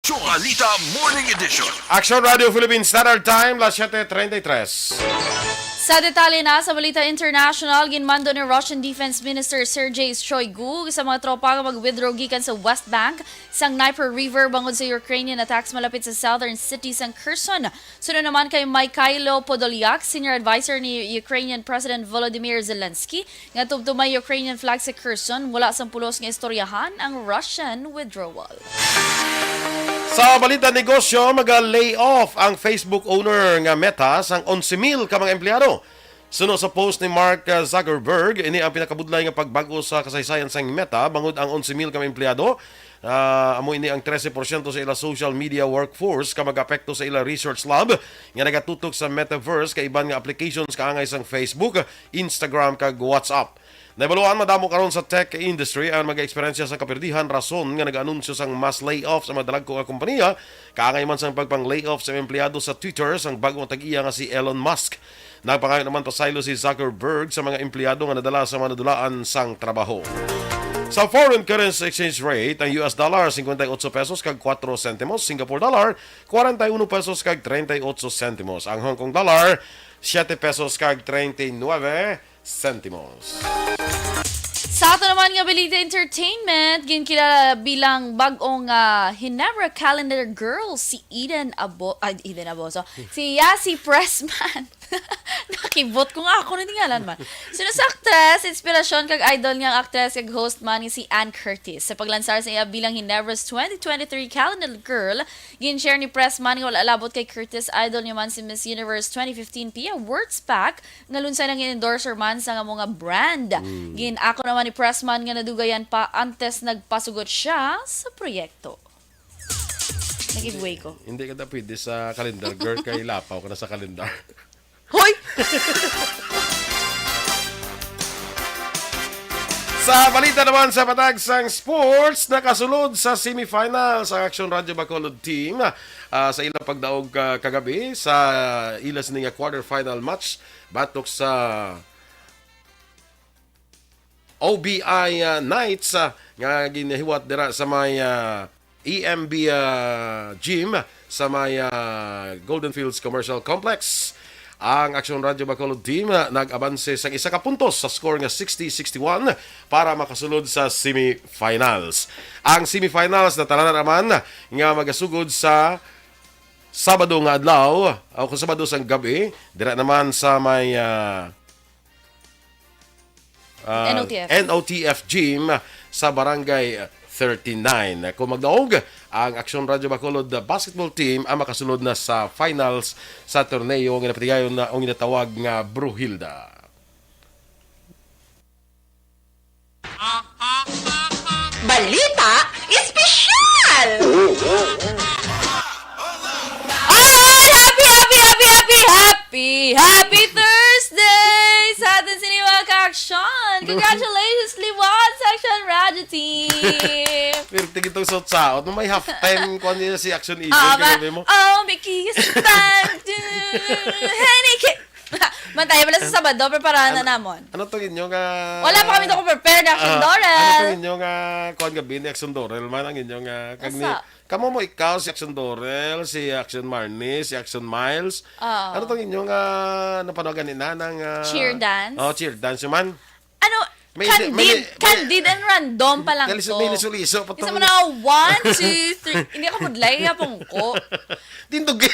Choalita Morning Edition. Action Radio Philippines Standard Time, las siete treinta y tres. Sa detalye na sa balita international, ginmando ni Russian Defense Minister Sergei Shoigu sa mga tropa nga mag-withdraw gikan sa West Bank sang Dnieper River bangod sa Ukrainian attacks malapit sa southern city sang Kherson. Sunod naman kay Mykhailo Podolyak, senior adviser ni Ukrainian President Volodymyr Zelensky, nga tubtob may Ukrainian flag sa Kherson, wala sang pulos nga istoryahan ang Russian withdrawal. Sa balita negosyo, maga-lay off ang Facebook owner nga Meta sang onse mil ka mga empleyado. Suno sa post ni Mark, uh, Zuckerberg, ini ang pinakabudlay nga pagbag-o sa kasaysayan sang Meta, bangod ang onse mil ka mga empleyado, ah, amo ini ang trese porsyento sa ila social media workforce ka mag-apekto sa ila research lab nga nagatutok sa metaverse kag iban nga applications kaangay sang Facebook, Instagram kag WhatsApp. Nahibaluan madamo karon sa tech industry ang mag-eksperyensya sa kapirdihan, rason nga nag-anunsyo sang mass layoff sa mga dalagko nga kompanya, kaangay man sang pagpang-layoff sa empleyado sa Twitter sang bag-ong tag-iya nga si Elon Musk. Nagpangayo naman pasaylo si Zuckerberg sa mga empleyado nga nadala sa mga nadulaan sang trabaho. Sa foreign currency exchange rate, ang U S dollar, cincuenta y ocho pesos kag cuatro sentimos, Singapore dollar, cuarenta y uno pesos kag treinta y ocho sentimos, ang Hong Kong dollar, siete pesos kag treinta y nueve sentimos. Sa ato naman nga balita entertainment, ginkilala bilang bag-ong ah, Ginebra Calendar Girl si Eden Abo ay, Eden Aboso. Si Yasi Pressman. Nakibot ko nga ako na tingalan man. Sino sa aktres, inspirasyon kag idol nga aktres kag host man ni si Anne Curtis. Sa paglansar sa iya bilang Ginevra's twenty twenty-three Calendar Girl, gin-share ni Pressman nga wala labot kay Curtis, idol niya man si Miss Universe twenty fifteen Pia Wurtzbach, nga lunsay nang endorser man sa nga mga brand. Gin-ako naman ni Pressman nga nadugayan pa antes nagpasugot siya sa proyekto. Nagigway ko. Hindi ka na pwede sa kalendar, girl, kay lapaw ka na sa kalendar. Hoy! Sa balita naman sa patag sang sports, nakasulod sa semifinals ang Action Radyo Bacolod team, ah, sa ilang pagdaog, ah, kagabi sa ila sini nga quarterfinal match batok sa O B I, ah, Knights, ah, nga ginahiwat dira sa may, ah, E M B, ah, Gym sa may, ah, Golden Fields Commercial Complex. Ang Action Radyo Bacolod team, ah, nag-abanse sang isa ka puntos sa score nga sixty sixty-one para makasulod sa semifinals. Ang semifinals na tanan naman nga magasugod sa Sabado nga adlaw, o kung Sabado sang gabi, dira naman sa may, ah, ah, N O T F. N O T F Gym sa Barangay thirty-nine. Kung magdaog, ang Action Radyo Bacolod Basketball Team ang makasulod na sa finals sa torneo nga napatigayon na ang ginatawag nga Bruhilda. Balita Espesyal! Alright! Happy, happy, happy, happy, happy, happy Thursday! Sa atin sini mga ka-action! Congratulations, Liwan, sa Action Radyo Team! Pero tigitong saot-saot, may half time kung ano si Action Eagle, Ah, ba? kagabi mo. Oh, Mickey is back! Honey cake! Mantay pala sa Sabado, preparahan na namon. Ano to inyo nga... Wala pa kami to prepared, Action Ah, Dorel. Ano to inyo nga kuan gabi ni Action Dorel man ang inyo nga kag ni Asa? Kamo mo, ikaw, si Action Dorel, si Action Marnie, si Action Miles. Ah. Ano tong inyo nga napanawagan ni Nanang? Ah, Cheer dance? Oh, cheer dance man. Ano, May- candid, may- may- candid and random pa lang Kali- to. May liso-liso pa Isa to. mo na, one, two, three. Hindi ka pudlay, yapong ko. Tindugi.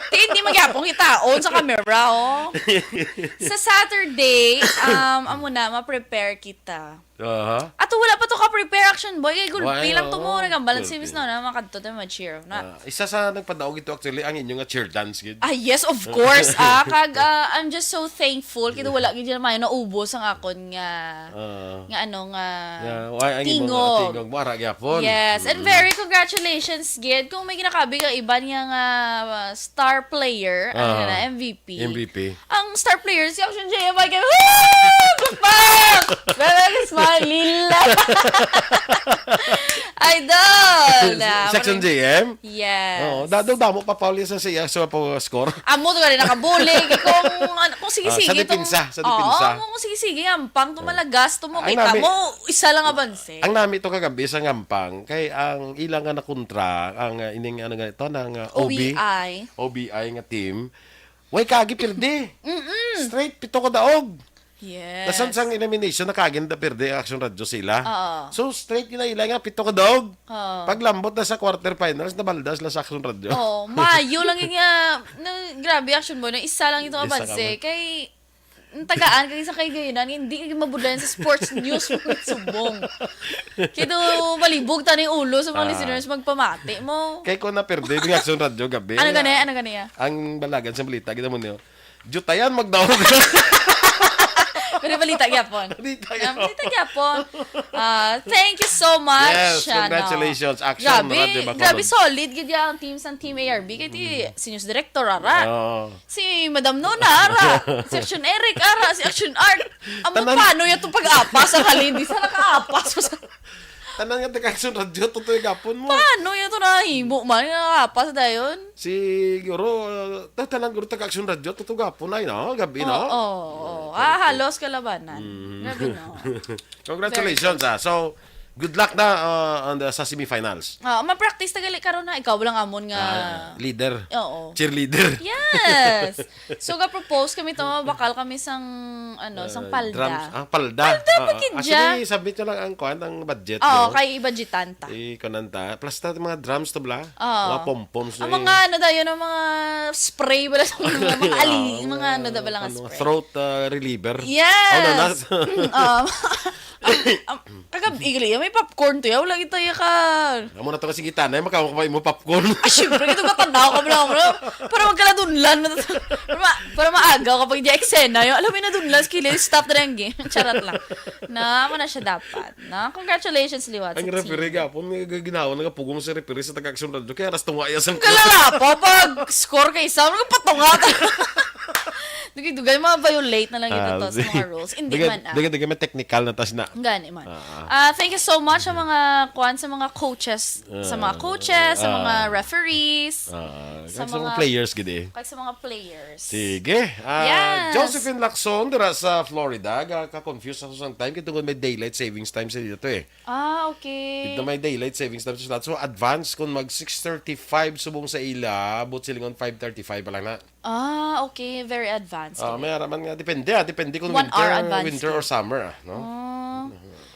Ti, hindi magyapong itaon sa camera, oh. Sa Saturday, um, amo na, ma-prepare kita. Aha. Ato, wala pa to ka-prepare, Action Boy. Kay gulpi Why, lang to mo. oo. Nagambal lang si Gulpi. Miss Nona, makadto tayo mag-cheer. Na, Ah, isa sa nagpadaog ito actually ang inyo nga cheer dance gid. Ah, yes, of course. Ah, kag ah, I'm just so thankful kay wala gid na mayo naubos ang akon nga Ah. nga ano nga Yeah, why ang imo nga tingog. Tingog mo ara gyapon. Yes, and Mm. very congratulations gid kung may ginakabig ang iban nga nga uh, star player, ano Ah. na, M V P. M V P. Ang star player si Action J M I kay, woo! Bakbak! Bakbak is my lila. Idol! Na, Section J M? Yes. Oo, da- daw damo pa Paul sa siya sa po score. Amo to gani nakabulig kung ano, kung sige-sige Ah, sa tong- depensa, sa Oo, depensa. kung sige-sige ang pang to malagas to mo Ang kita nami- mo isa lang abanse. Ang nami to kagabi sa ngampang kay ang ilang nga nakontra ang uh, ining ano nga ito nang uh, O O B B I. O B I nga team. Way kagi pirdi. Mm-mm. Straight pito ka daog. Yes. Nasan sang elimination nakagin da pirdi ang Action Radyo sila. Oo. So straight gina ila nga pito ka daog. Oo. Paglambot na sa quarterfinals nabalda sila sa Action Radyo. Oh, mayo lang yun nga. No, grabe, Action Boy, no? Isa lang ito Isa abanse. ka ba? Kay ang tagaan kay sa kay gayon hindi kay mabudlayan sa sports news mo subong. Kaya malibog tani ulo sa mga Ah. listeners magpamati mo. Kay ko na pirdi ang Action Radyo gabi. Ano gani? Ano gani ya? Ang balagan sa balita kita mo niyo. Jutayan magdaog. Pero balita gyapon. Balita Ah, gyapon. Balita gyapon. Ah, thank you so much. Yes, ano. Congratulations. Action, grabe, Radyo Bacolod. Grabe, solid gid ya ang team sang Team A R B. Kay ti, mm, si News Director, ara. Oo. Si Madam Nona, ara. Si Action Eric, ara. Si Action Art. Amo, tanan, paano ya itong pag-apas sa halin? Di sa nakaapas. Tanan nga taga-Action Radyo, totoo gapon mo. Paano ya ito nahimo man? Nakaapas dayon? Siguro, uh, ta-, tanan guro taga-Action Radyo, totoo gapon ay, no? Gabi, no? Oo, oo, oo. Ah, halos kalabanan. Mm. Grabe, no? Congratulations, ah. So, good luck na, uh, on the, sa semifinals. Ah, ma-practice ta gali karon na. Ikaw lang amon nga Ah, leader. Oo. Cheerleader. Yes. So, ga-propose kami to, bakal kami sang, ano, sang Ah, palda. Drums. Ah, palda. Palda pa Oo. Gid dya. Actually, submit nyo lang ang kuan, ang budget Oo, nyo. Kay budgetan ta. I-kuan ta. Plus ta, mga drums to bala. Oo. Mga pom-poms Ang na mga, eh. Ano dayon, ang mga spray bala sa mga, mga ali, Oo, mga, ano, da bala nga ano, spray. Throat, ah, reliever. Yes. Ano na? Mm, um, um, Kagab-i gali, may popcorn to, ya. Wala kita, ya ka. Amo na to kasi kita na, makawa ka pa imo popcorn. Ah, syempre, ito ka tanaw ka bala, bala. Para magkaladunlan. Para, ma para maaga kapag di eksena, ya. Alam mo, nadunlan, sa kilid, stop na lang, eh. Charot lang. Na, amo na siya dapat. Na, congratulations, liwat. Ang sa referee team. Gapon, may ginawa, nagapugong sa referee sa taga-Action Radyo. Kaya alas tunga iya sang Kalala pa, pag score kay isa, ano ka patunga? Dugay-dugay, ma-violate na lang ito Ah, to sa sige. Mga rules. Hindi Dugay-, man, ah. dugay-dugay, may technical na tas na. Gani man. Ah. Ah, thank you so much sa mga, kuan, sa mga coaches, sa mga Ah, coaches, sa mga ah. referees, Ah, sa sa mga mga players, gid eh. Kag sa mga players. Sige. Ah, Yes. Josephine Lacson, dira sa Florida. Ga-, ka-confuse ako sang time. Kaya tungod may daylight savings time sa dito eh. Ah, okay. Dito may daylight savings time sa lahat. So, advance kung mag six thirty-five subong sa ila, but silingon five thirty-five pa lang na. Ah, okay. Very advanced. Ah, may araman nga. Depende, ah. Depende kung One hour winter, advance winter ka. Or summer, ah, no? Oh.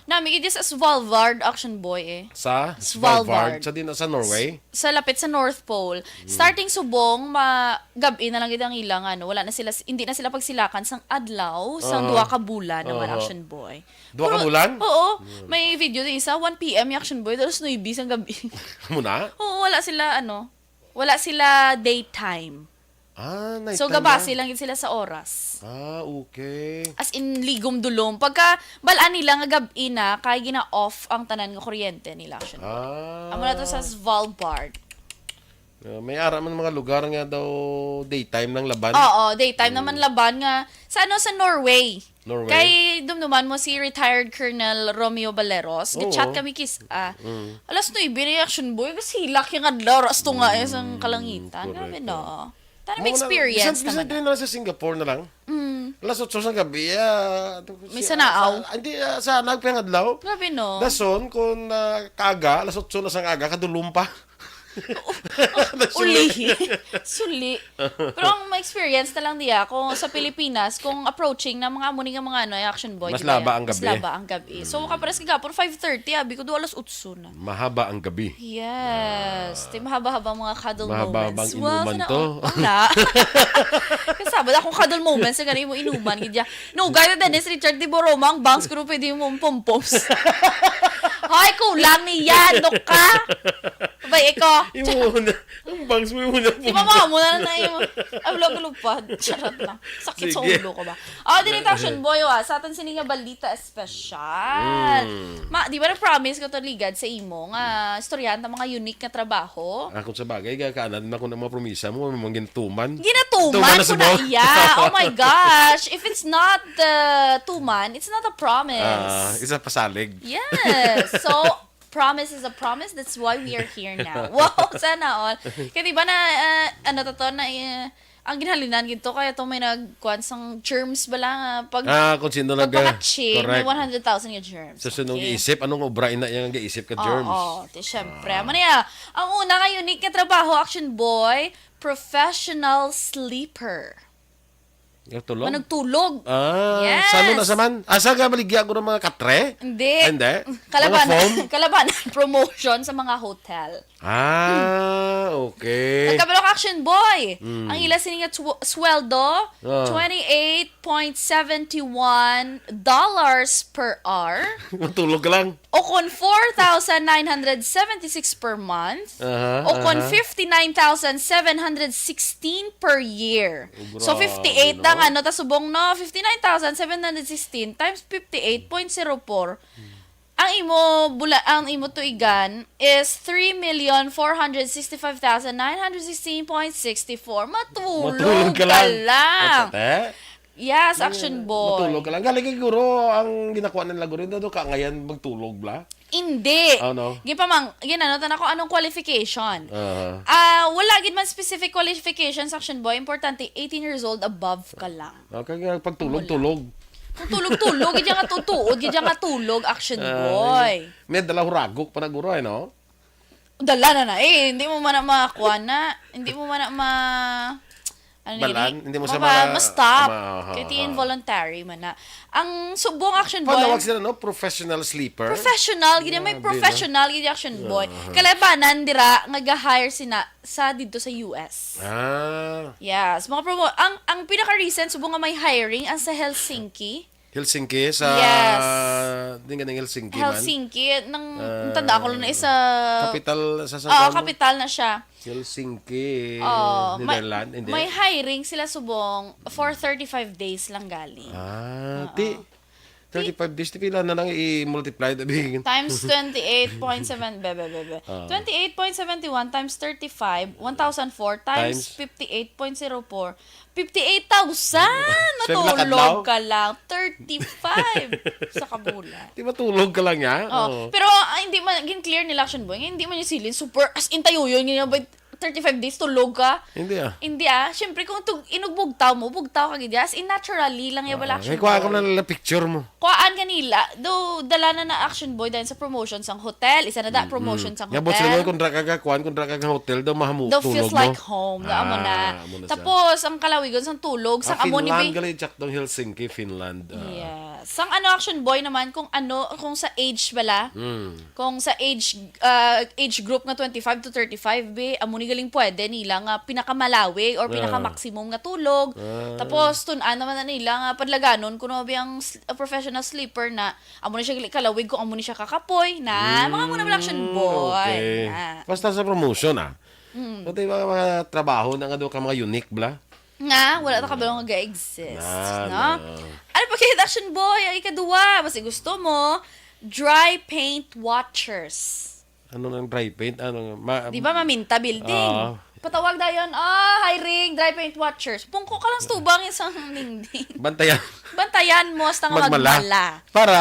Nami, it is a Svalbard, Action Boy, eh. Sa Svalbard. Svalbard. Sa din, sa Norway? S-, sa lapit sa North Pole. Hmm. Starting subong, ma-, gab-i na lang gid ang ilang, ano, wala na sila, hindi na sila pagsilakan sang adlaw, sang Aha. Duha ka bulan naman, Aha. Action Boy. Duha ka Pero, bulan? Oo. Hmm. May video din isa, one P M yung Action Boy, tapos nuibi sang gabi. Muna? Oo, wala sila, ano, wala sila daytime. Ah, night So, time gabase na. Lang yun sila sa oras. Ah, okay. As in, ligom dulom. Pagka, balaan nila nga gab-i na, kay gina-off ang tanan nga kuryente nila, actually. Ah. Amo na to sa Svalbard. Uh, may ara man mga lugar nga daw daytime lang laban. Oo, daytime Mm. naman laban nga. Sa ano, sa Norway. Norway. Kay dumduman mo si retired Colonel Romeo Baleros, Oo. Gi-chat kami kis-, ah, Mm. alas nuebe na yung Action Boy, kasi hilak yung adlaw, ras to nga eh, sang Mm, kalangitan. Grabe, correct. No? Tana Mao na, experience bisan, bisan naman. Dili na sa Singapore na lang. Mm. Alas otso sa gabi, ah, May si-, sanaaw. Ah, sa, hindi, ah, sa nagpingadlaw. Grabe, no? Dason, kung, ah, kaaga, alas otso na sang aga, kadulom pa. Ulihi. Suli. Pero ang ma-experience na lang diya, kung sa Pilipinas, kung approaching na mga amo ni nga mga ano, Action Boy, Mas di ba laba yan? Ang Mas gabi. Laba ang gabi. So, Mm. kapares kagapon, five thirty, abi ko, do alas otso na. Mahaba ang gabi. Yes. Ah. Ti mahaba-haba ang mga cuddle Mahaba-haba moments. Ang Well, inuman sana to. all. Wala. Kasabot akong cuddle moments sa gani mo inuman, gid ya. No, gaya Dennis Richard, di ba, Roma, ang bangs ko pwede mo pompos. Hoy, kulang niya, dok ka. Bay, iko. Imo na. Ang bangs mo, imo na Di ba, pompos. Mo na na imo. Ay, wala, galupad. Charot lang. Sakit sa Sige. Ulo ko ba? Oh, dili ta, Action Boy, ah. Sa aton sini nga balita espesyal. Mm. Ma, di ba nag-promise ko to ligad sa imo nga istoryahan ta mga unique nga trabaho? Ah, kung sa bagay, ga-, kaanan na ko ng mga promisa mo, may mga ginatuman. Ginatuman Tuman na ko si na Bob. iya. Oh my gosh. If it's not, uh, tuman, it's not a promise. Ah, isa pasalig. Yes. So, promise is a promise. That's why we are here now. Wow, sana all. Kaya di ba na, uh, ano to to, na, uh, ang ginhalinan gid to, kaya to may nagkuan sang germs bala nga pag, Ah, kung sino pag nag-, pangatsi, may correct. One hundred thousand nga germs. So, sino Okay. giisip? Anong obra ina yang giisip ka Oo, germs? Oo, ti, syempre. Ah. Amo na ya. Ang una nga unique nga trabaho, Action Boy, professional sleeper. Nagtulog? Managtulog. Ah, Yes. Salo na sa man? Asa ka maligya ko ng mga katre? Hindi. Ah, hindi? Kalaban, Mga foam? Kalaban promotion sa mga hotel. Ah, okay. Ang kabalo ka, Action Boy. Mm. Ang ila sini nga tw-, sweldo, Ah. twenty-eight point seven one dollars per hour. Matulog ka lang. O kon four thousand nine hundred seventy-six per month. Aha, O kon aha. fifty-nine thousand seven hundred sixteen per year. Oh, So, grabe, fifty-eight na, Ano ta subong, no? Fifty-nine thousand seven hundred sixteen times fifty-eight point zero four. Ang imo bula, ang imo tuigan is three million four hundred sixty-five thousand nine hundred sixteen point six four. Matulog Matulog ka ka lang. lang. Ate? Yes, Action Boy. Matulog ka lang. Galing siguro ang ginakuha nila guro, daw ka ngayon magtulog bla? Hindi. Oh, no? Gipamang, ginano ta na kung anong qualification. Aha. Ah, wala gid man specific qualification sa Action Boy. Importante, eighteen years old above ka lang. Okay, nga pagtulog-tulog. Kung tulog-tulog, gid nga tutuod, gid nga tulog, Action Ay. Boy. May dala huragok pa na guro, eh, no? Dala na na. Eh, hindi mo man na makuha na. Hindi mo man na ma... Ano Balan? yun? Hindi mo siya Mapa-, ma-, ma-stop. ma-, aha, Kaya aha. Involuntary man na. Ang subong Action Boy, Panawag sila, no? Professional sleeper? Professional, gid may Grabe, no? professional, gid Action Boy. Aha. Kalabanan dira, nga ga-hire sina sa dito sa U S. Ah. Yes, mga promo, ang, ang pinaka-recent, subong nga may hiring, ang sa Helsinki. Helsinki, sa Yes. Di nga ning Helsinki man? Helsinki, nang Ah, tanda ko lang na isa kapital sa Oo, Sangkano? kapital na siya. Helsinki, Oo, may, Netherlands, hindi? may hiring sila subong for thirty-five days lang gali. Ah, Oo. ti, thirty-five days, ti pila na lang i-multiply, dabi? Times twenty-eight point seven, be, be, be, be. Ah. Twenty-eight point seven one times thirty-five, one thousand four times Times? fifty-eight point zero four. Fifty-eight thousand! Sa Matulog kadlaw? ka lang. Thirty-five sa kabulan. Di matulog ka lang, ya? Oh, Oo. pero, ah, hindi man, gin-clear nila, Action Boy, nga hindi man yung silin, super, as in, tayuyon, nga ba, thirty-five days, tulog ka? Hindi, ah. Hindi, ah. Siyempre, kung tug-, inugbugtaw mo, bugtaw ka gid, as in, naturally lang, ya, wala, Ah, Action may kuha ka Boy. man lang picture mo. Kuhaan ka nila, do, dala na na, Action Boy, dahil sa promotion sang hotel, isa na da, Mm, promotion mm. sang Yabot sila hotel. mo, kung dra ka ga kuan, kung dra ka ga hotel, daw mahamu-, The feels tulog mo. like home, na amo na. Ah, amo na siya. Tapos, ang kalawigon sang tulog, Ah, sang amo ni Finland, bi- gali, Jack, dong Helsinki, Finland, ah. Yes. Sang ano, Action Boy naman, kung ano, kung sa age bala, Mm. kung sa age, ah, age group nga twenty-five to thirty-five, bi, amo ni galing pwede nila nga pinakamalawig or Ah. pinaka-maximum nga tulog. Ah. Tapos, tun-an naman na nila nga padlaganon kuno bi ang s-, a professional sleeper na, amo na siya gali kalawig kung amo ni siya kakapoy na, Mm, mga amo na, Action Boy, okay. na. Basta sa promotion, ah. Mm. Pati mga, mga trabaho na nga doon ka mga unique, bla? Nga, wala ta kabalo nga ga-exist, Na, no? na. Ano pa kaya, Action Boy? Ang ikaduwa, basi gusto mo, dry paint watchers. Ano nang dry paint? Ano nga? Ma- Di ba maminta building? Oo. Patawag dayon, ah, hiring, dry paint watchers. Pungko ka lang sa tubang yung sa dingding. Bantayan. Bantayan mo, hasta nga Magmala. magmala. Para?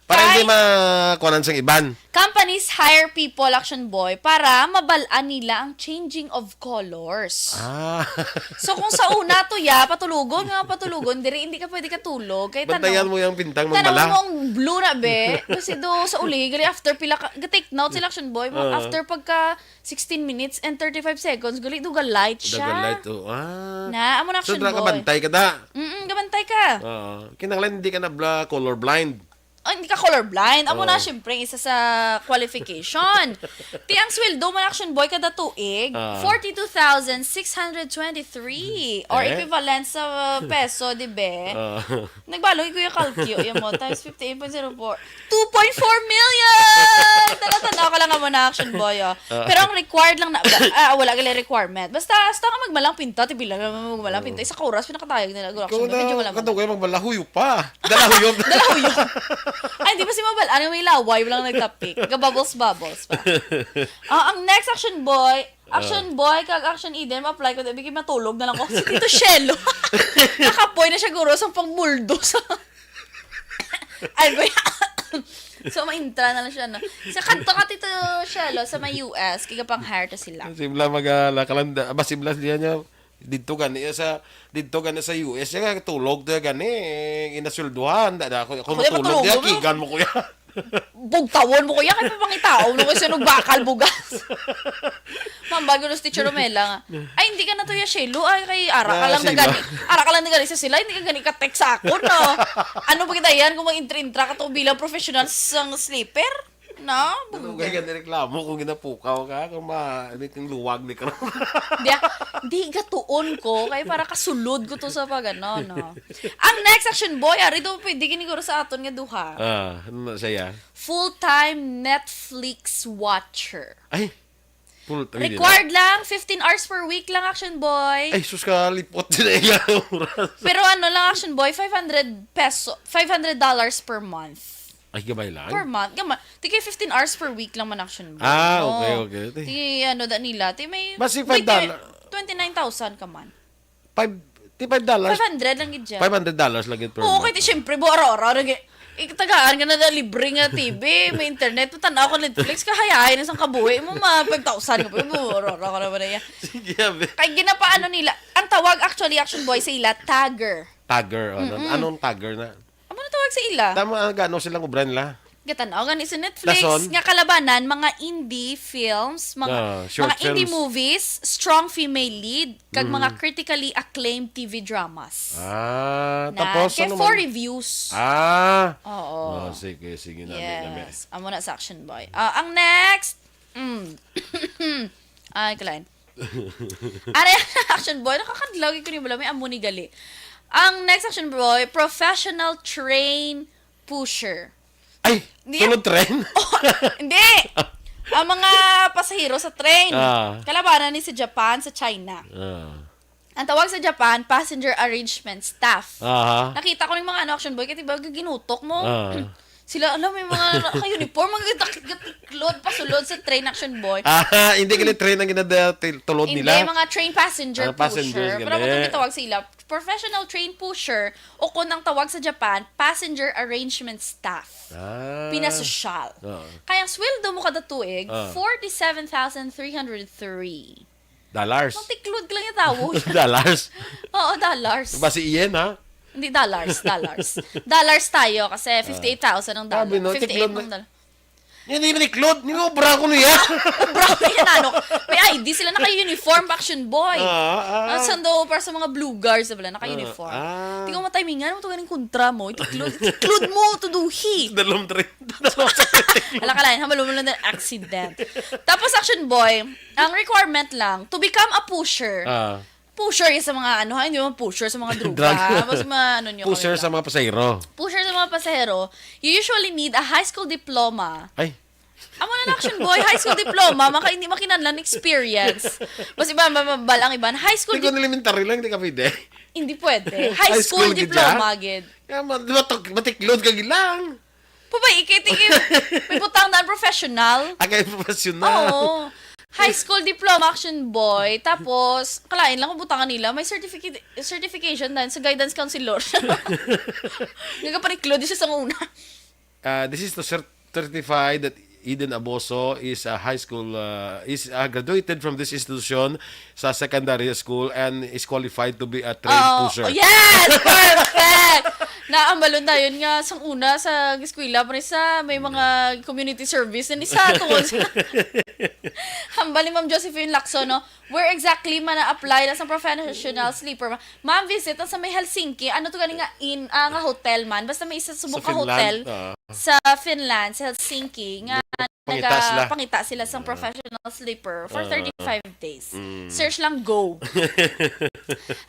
Para Kay hindi makuhanan sang iban. Companies hire people, Action Boy, para mabal-an nila ang changing of colors. Ah. So, kung sa una to, ya, patulugon nga, patulugon, diri, hindi ka pwede katulog. Kay Bantayan tanaw, mo yung pintang tanaw magmala. mo ang blue na, be. Kasi do, sa uli, gali after pila ka, ga-take note sila, Action Boy, mo Ah. after pagka sixteen minutes and thirty-five seconds, gali do ga-light siya. Dagan light, oh. Ah. Na, amo na, So, Action dra ka Boy. bantay ka da. Mm-mm, gabantay ka. Oo. Kinahanglan hindi ka na bla colorblind. Oh, hindi ka colorblind. Amo na, Oo. syempre, isa sa qualification. Ti ang sweldo mo, Action Boy, kada tuig, Ah. forty-two thousand six hundred twenty-three, or Eh? equivalent sa peso, di be? Ah. Nagbalong, Kuya Kalkyo, yun mo, times fifty-eight point zero four, two point four million! Tanaw-tanaw ka lang amo na, Action Boy, oh. Ah. Pero ang required lang na, ah, wala gali requirement. Basta, basta nga magmalang pinta, ti bilang nga magmalang pinta. Isa ka oras, pinakatayag nila, Action Kung Boy. Medyo na, malamang. Kadugay, magmala, huyop pa. Dala huyop. Dala huyop. Ay, di ba si Mabal? Ano, may laway, walang nagtapik. Ga-bubbles-bubbles pa. Ah, ang next, Action Boy, Action Ah. Boy, kag Action Eden, ma-apply ko, di ba, matulog na lang ko. Si Tito Shelo. Nakapoy na siya, guro, sa pang buldo sa Ay, boy. So, ma-intra na lang siya, no? Sa kadto ka, Tito Shelo, sa may U S, kaya pang-hire to sila. Sibla, mag-, ah, la-, kalanda, ba, sibla, diyan niya, dito gani, eh, sa, dito gani sa U S, ya, tulog na gani, eh, inasulduhan, da, da, ako, ako Kuya, matulog, patulog ya, mo, no? kigan mo, kuya. Bugtawon mo, kuya, kay papangitaon mo, kay sunog bakal, bugas. Mambag yun si Teacher Romela nga, "Ay, hindi ka na to, ya, Shelo, ay, kay ara ka Ah, lang Shelo. na gani. Ara ka lang na gani sa sila, hindi ka gani ka-text sa akon, no? Ano ba kita yan kung mag-intra-intra ka to bilang professional sang sleeper?" No? Ano Bugda. kaya gani reklamo kung ginapukaw ka? Kung ma-, may kang luwag ni karon. Di, di gatuon ko, kay para kasulod ko to sa pag ano, no? Ang next, Action Boy, ari to pwede gini guro sa aton nga duha. Ah, ano na siya? Full-time Netflix watcher. Ay! Full time nila. Required lang, fifteen hours per week lang, Action Boy. Ay, sus, kalipot din na iya oras. Pero ano lang, Action Boy, five hundred peso, five hundred dollars per month. Ay, gamay lang? Per month. Gamay. Tigay fifteen hours per week lang man, Action Boy. Ah, okay, okay. Ti ano da nila? Ti may, basi may five dollar. Twenty-nine thousand ka man. Five, ti five dollars. Five hundred lang gid siya. Five hundred dollars lang gid per month. Oo, kay ti syempre, bo, ara-ara, nag-, tagaan ka na da libre nga T V, may internet, tan-aw ka Netflix, kahayahay na sang kabuhi mo, ma five thousand ka pa, bo, ara-ara ka naman na yan. Sige, abi. Kay ginapaano nila, ang tawag actually, Action Boy, sa ila, tagger. Tagger, ano? Mm-mm. Anong tagger na? Amo na tawag sa ila. Tama, ang gano silang obra nila? Gatan-aw gani sa Netflix, dason, nga kalabanan, mga indie films, mga, ah, short films, mga indie movies, strong female lead, kag mga, mm, critically acclaimed T V dramas. Ah, na, tapos kay ano four man? Reviews. Ah. Oo. Oh, sige, sige, nami, nami. Yes. Amo na sa Action Boy. Ah, ang next, mm. Ay, kalain. Are, Action Boy, nakakadlaw ko ni bala, may amo ni gali. Ang next, Action Boy, professional train pusher. Ay, hindi. Tulog train? Oh, hindi. Ang mga pasahero sa train. Ah. Kalabanan ni sa Japan, sa China. Ah. Ang tawag sa Japan, passenger arrangement staff. Aha. Nakita ko yung mga ano, Action Boy, kaya diba, ginutok mo? Ah. Sila, alam, may mga naka-uniform, mga gatiklod, pasulod sa train, Action Boy. Ah, hindi gali train ang ginada-, til-, tulod nila? Hindi, mga train passenger pusher. Ah, passengers, pero gali. Ang tawag sa ila, professional train pusher, o kung ang tawag sa Japan, passenger arrangement staff. Ah. Pinasosyal. Oo. Kaya ang sweldo mo kada tuig, ah, forty-seven thousand three hundred three. Dollars. Ang tiklod ka lang yung tao. Dollars? Oo, dollars. Basi yen, ha? Hindi, dollars, dollars. Dollars tayo kasi, ah, fifty-eight thousand ang dollar. Sabi, no, fifty-eight tiklod ang na dollar. Yan, hindi man tiklod. Hindi mo obra ko niya. Obra ko niya, ano? May I D sila, naka-uniform, Action Boy. Ah, ah. Ang sando para sa mga blue guards, wala, naka-uniform. Ah, ah. Tingnan mo, timingan mo to ganing kontra mo. Itiklod, itiklod mo, tuduhi. Dalom train. Ala ka lang, hambal mo lang ng accident. Tapos, Action Boy, ang requirement lang, to become a pusher. Ah. Pusher yung sa mga ano, ha? Hindi mo pusher sa mga druga. Drug. Mas mga ano nyo. Pusher sa mga pasahero. Pusher sa mga pasahero. You usually need a high school diploma. Ay. Amo na, Action Boy, high school diploma, maka, hindi makinahanglan experience. Mas iba, ma-, mabal ang iban. High school. Hindi ko di- elementary lang, hindi ka pwede. Hindi pwede. High school diploma, gid. Kaya ma-, matik-, matiklod ka gilang. Pabay, ikit, ikit. May butang na professional. Ah, kay professional. Oo. High school diploma, Action Boy. Tapos, kalain lang kung butangan nila. May certificate, certification din sa guidance counselor. Nagapaniklod siya sa una. Uh, this is to cert-, certify that Eden Aboso is a high school, uh, is, uh, graduated from this institution sa secondary school and is qualified to be a trained pusher. Oo. Oh, yes! Perfect! Naambalon dayon nga sang una sa eskwela, pa sa may mga community service, na isa tungod sa hambal ni Ma'am Josephine Lacson, no? Where exactly man na-apply na sa professional sleeper? Ma-, ma'am, visit sa may Helsinki. Ano to gani nga in, ah, nga hotel man? Basta may isa subong ka hotel sa Finland, sa Helsinki, nga nagapangita sila sang professional sleeper for thirty-five days. Search lang, go.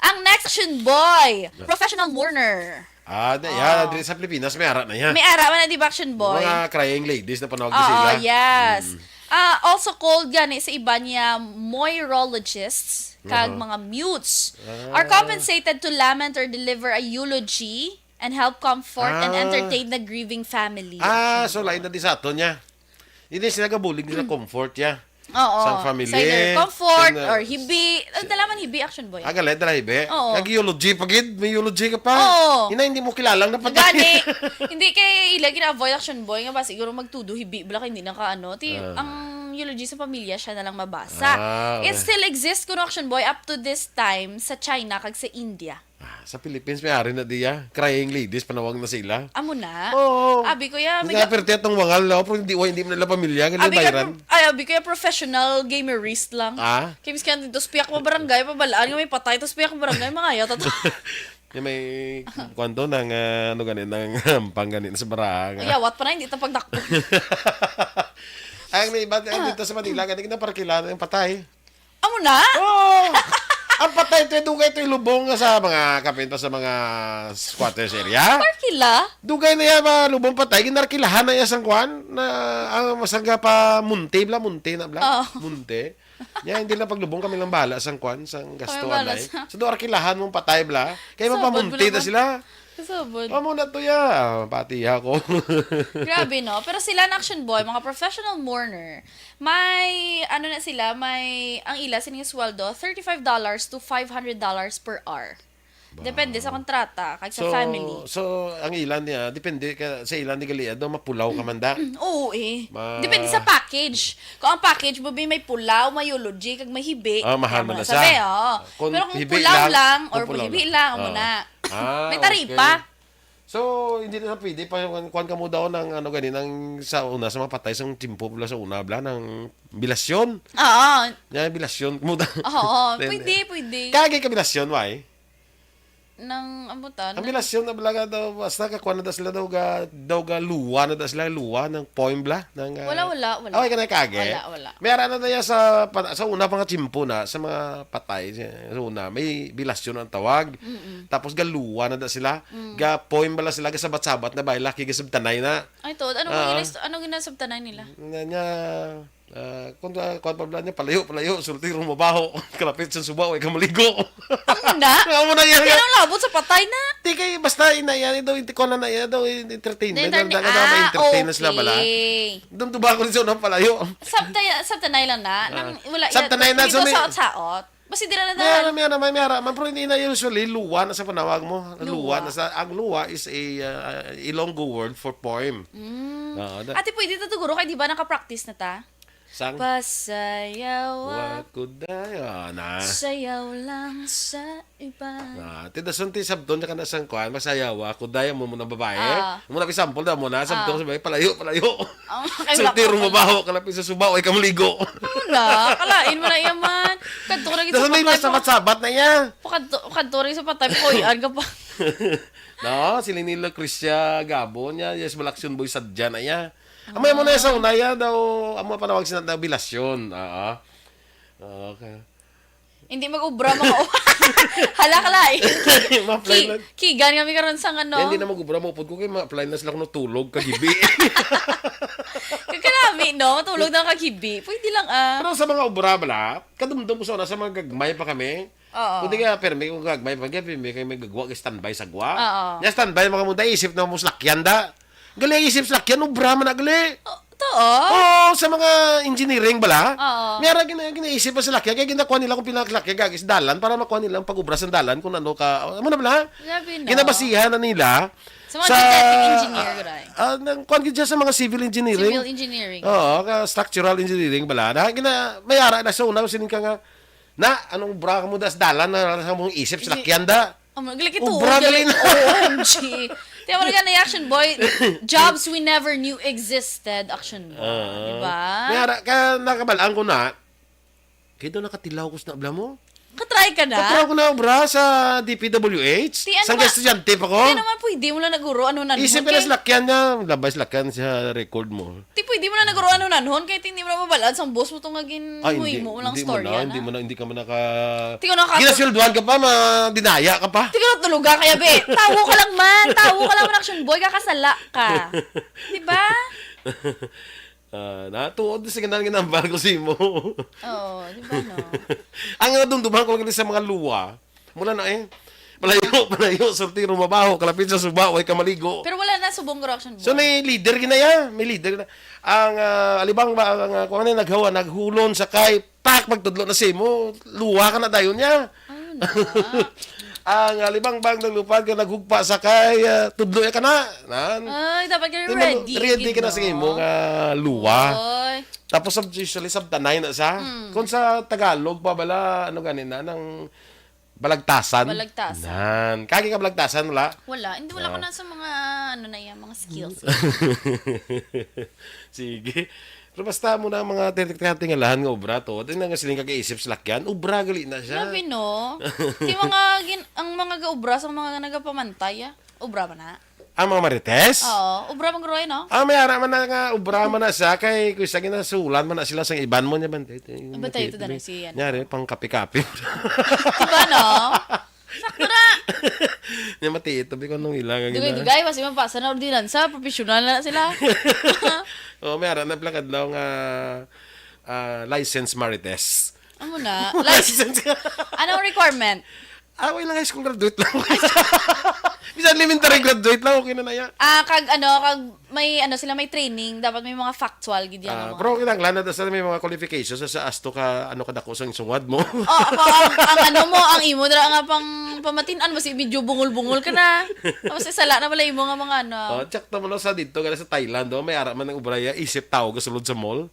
Ang next, Action Boy, professional mourner. Ah, di, yeah, diri sa Pilipinas, may ara na yan. May ara man na, di ba, Action Boy? Mga crying ladies na panawag sila. Oo, yes. Ah, also called gani sa iba niya moirologists, kag mga mutes, are compensated to lament or deliver a eulogy and help comfort and entertain the grieving family. Ah, so lain na di sa aton niya. Hindi sila gabulig nila comfort ya. Oo. Sang family. Sa either comfort or hibi. Ang dala man hibi, Action Boy. Ah, galit, dala hibi. Oo. Kag eulogy pa gid, may eulogy ka pa. Oo. Ina, hindi mo kilalang na patay. Gani, hindi kay ila gina-avoid, Action Boy, nga ba siguro magtudo hibi bala kay hindi na ka ano. Ti, ang eulogy sa pamilya siya na lang mabasa. Ah, okay. It still exists kuno, Action Boy, up to this time sa China kag sa India. Ah, sa Philippines, may ari na diya. Crying ladies, panawag na sila. Amo na? Oo. Abi ko ya, may nga, pero tiyatong wangal na, pero hindi, hindi mo nila pamilya, ganyan abi ko ya, bayran. Ay, abi ko ya, professional gamerist lang. Ah? Kaya miskan, tos piyak mo barangay, pabalaan nga may patay, tos piyak mo barangay, mga ayat ato. Yung may, kwanto, nang, ah, ano gani, nang hampang gani sa baraha nga. Ay, awat pa na, hindi ta pagdakpon. Ang may iba, ang dito sa Manila, gani na parkila na yung patay. Amo na? Oo. Ang patay to, dugay to ilubong nga sa mga kapin pa sa mga squatters area. Parkila? Dugay na yan, mga lubong patay. Ginarkilahan na yan sang kwan. Na, ang masangga pa, munti, bla, munti na, bla. Oo. Munti. Nya, hindi lang paglubong, kami lang bahala sang kwan, sang gasto, bahala anay. Sa So, do arkilahan mong patay, bala. Kay Sabon, mapamunti na bala. Sila. Kasabon. Amo na to, ya. Pati ako. Grabe, no? Pero sila na Action Boy, mga professional mourner, may, ano na sila, may, ang ila sining sweldo, thirty-five dollars to five hundred dollars per hour. Depende sa kontrata, kag sa So, family. So, ang ilan niya, depende ka, sa ilan ni gali, daw mapulaw ka man da. Oo, eh. Ma- Depende sa package. Kung ang package mo, bi, may pulaw, may eulogy, kag may hibi, Ah, mahal kaya man mo na na siya. Sabi, oo. Kung Pero kung hibi pulaw lang, lang, or kung pulaw hibi lang. Lang, amo Oo. na. Ah, May taripa. Okay. So, hindi na pwede pa, kuwan ka mo daw ng, ano, gani, ng sa una, sa mga patay, sa tiyempo, bala, sa una, bala, ng bilasyon. Oo. Yan, bilasyon mo daw. Oo, Then, pwede, pwede. Kage ka bilasyon, why? Nang, amo ta, Ang nang bilasyon na balaga daw, basta kakuha na daw sila daw ga, daw ga luwa na daw sila, luwa ng poem bla, ng, ah, Wala, wala, wala. Away ka na kage? Wala, wala. May ara na daw yan sa, pa-, sa una pa nga tiyempo na, sa mga patay, sa, sa una, may bilasyon ang tawag. Mm-mm. Tapos ga luwa na daw sila, Mm. ga poem bala sila, ga sabat-sabat na ba, laki ga sabtanay na. Ay, to, ano Ah. Nila, ano ginasabtanay nila? Nga, nga, Ah, kung, ah, kuwan pa bala niya, palayo, palayo, sulti rong mabaho. Kalapit sa suba, way ka maligo. Amo na? Amo na yan. Kaya nang labot sa patay na. Di kay, basta ina yan, ito, ito, kuwan na yan, ito, entertainment. Entertain-, Nagdala na ah, ma-entertain na sila bala. Okay. Dumduba ko rin sa unang palayo. Sabta-, sabtanay lang na. Ah. Nang wala, Sabtanay na, dito sumi- sa otsaot. Basta dira na May ara, daan. May ara, may, may ara. Man, pero hindi na usually luwa na sa panawag mo. Luwa. Luwa na sa, ang luwa is a, uh, Ilonggo word for poem. Mm. Oo, da- Ate, pwede ta to, guro, kay di ba nakapractice na ta? Sang? Pasayawa. Wa ko daya na. Sayaw lang sa iba. Ah, ti dason ti sabton ka na sang kuan, masayawa ko daya mo muna babae. Ah. Muna example da mo na, sabton Ah. sa babae, palayo, palayo. Oh, kay Sulti wala rong pa mabaho, kalapit sa suba, way ka maligo. Wala, kalain mo na iya man. Kadto ra gid sa Dason may patay mo. Sabat-sabat na iya. Pakadto, kadto ra gid sa patay, pakuy-an ka pa. No, si Lenny Lucrecia Gabo niya, yes, malaksyon boy sadya na iya. Amay mo na Ah. Sa una, iya daw, amo panawag sila daw bilasyon. Oo. Okay. Hindi mag-ubra, mga u-, hala ka lain. Ma-apply Ki-, na. Kigan kami karon sa ano. Hindi na mag-ubra, maupod ko kay ma-apply na sila kung tulog kagibi. Kakalami, no? Matulog na kagibi. Pwede lang, ah. Pero sa mga ubra, bala, kadumdum ko sa una, sa mga gagmay pa kami. Oo. Kundi nga, permi kung gagmay pa kami, may, may gagwa, kay standby sa gwa. Oo. Nga standby, mga muda, isip na mo salakyan, da. Gali ang isip salakyan, ubra man na gali. Oh, to, oh. Oo, sa mga engineering bala. Oo. May ara gina-, ginaisip ang salakyan, kaya ginakuha nila kung pila ang salakyan, gagis dalan para makuha nila ang pag-ubra sa dalan kung ano ka, ano bala? Grabe, no? Ginabasihan na nila Sa mga sa, genetic engineer, gray. Ah, nang, kuwan gid siya sa mga civil engineering. Civil engineering. Oo, ka structural engineering bala. Na, gina-, may ara na sa una, sining ka nga, na, anong ubra mo das dalan na sa mong isip Hindi. Salakyan da? Oh, maglaki to, Ubra gali. Gali na. O M G. Tiyan mo na Action Boy, jobs we never knew existed, Action Boy. Ah. Di ba? May ara, ka, nakabalaan ko na, kaya daw nakatilaw ko sa nabla mo. Katry ka na? Katry ko na, bra, sa D P W H. Ti, ano Sa ma-, estudyante pa ko. Ti, ano man, pwede mo lang naguro, ano na, Isip okay? Ka na salakyan niya, labay salakyan sa record mo. Ti, pwede mo lang naguro, ano na, hon, kaya ti, hindi mo na mabalad sa boss mo to nga gin-, Ay, hindi, mo lang hindi mo storya na, na. Hindi mo na, hindi ka man naka-, Ti, ano ka- ginasweldohan ka pa, ma-, dinaya ka pa. Ti, ano tulugan kaya, be? Tawo ka lang man, tawo ka lang man, Action Boy, kakasala ka. Di ba? Ah, natuod sa ganan nga nambal ko sa imo. Oo, di ba, no? Ang nadumduman ko lang sa mga luwa, mula na eh, palayo, palayo, sulti rong mabaho, kalapit sa suba, way ka maligo. Pero wala na subong corruption So, board. May leader ginaya, may leader na. Ang, ah, alibang ba, ang, ah, kung ano, naghawa, naghulon, sakay, pak, magtudlo na sa imo, luwa ka na dayon niya. Ano na? Ang, ah, libang bang naglupad ka, naghugpa sa kay, ah, tudlo ya ka na. Nan. Ay, dapat ka Di man, ready, ready ka na gid, sa no? Imo nga luwa. Oy. Tapos sab-, usually sabtanay na sa. Mm. Kung sa Tagalog pa bala, ano gani na, nang balagtasan. Balagtasan. Nan. Kagi ka balagtasan, wala? Wala. Hindi, wala ko Ah. Na sa mga, ano na yan, mga skills. Sige. Pero basta mo na ang mga tingalahan nga obra to. Ito na nga siling kagaisip sa lakyan, obra gali na siya. Grabe, no? Di mga gin-, ang mga gaobra sa mga nagapamantay, ah. Obra ba na? Ang mga marites? Oo, obra man guro, no? Ah, may ara man na nga, obra man na siya, kay kung isa ginasulan man na sila sa iban mo niya, bante. Ang bantay ito, dali, si, ano? Nyari, pang kape-kape. Diba, no? Sakto na. Nya mati ito, bi ko nung ilang ang Dugay, ina. Dugay, mas mapasa na ordinansa, professional na sila. Oh, may ara na pala kadlaw nga, ah, licensed marites. Amo na. Like, License. Anong requirement? Ah, wala, high school graduate lang. Bisan elementary graduate lang, okay na na yan. Ah, kag ano, kag may ano sila, may training, dapat may mga factual gid yan. Ah, Mga- pero kinahanglan na sa may mga qualifications sa, sa asto ka ano kadako sang sungad mo. Oh, ako, ang, ang ano mo, ang imo dira nga pang pamatin-an mo si medyo bungol-bungol ka na. Tapos isala na wala imo nga mga ano. Oh, check ta mo lang sa dito, gani sa Thailand, oh, may ara man ang obraya, isip tao gasulod sa mall.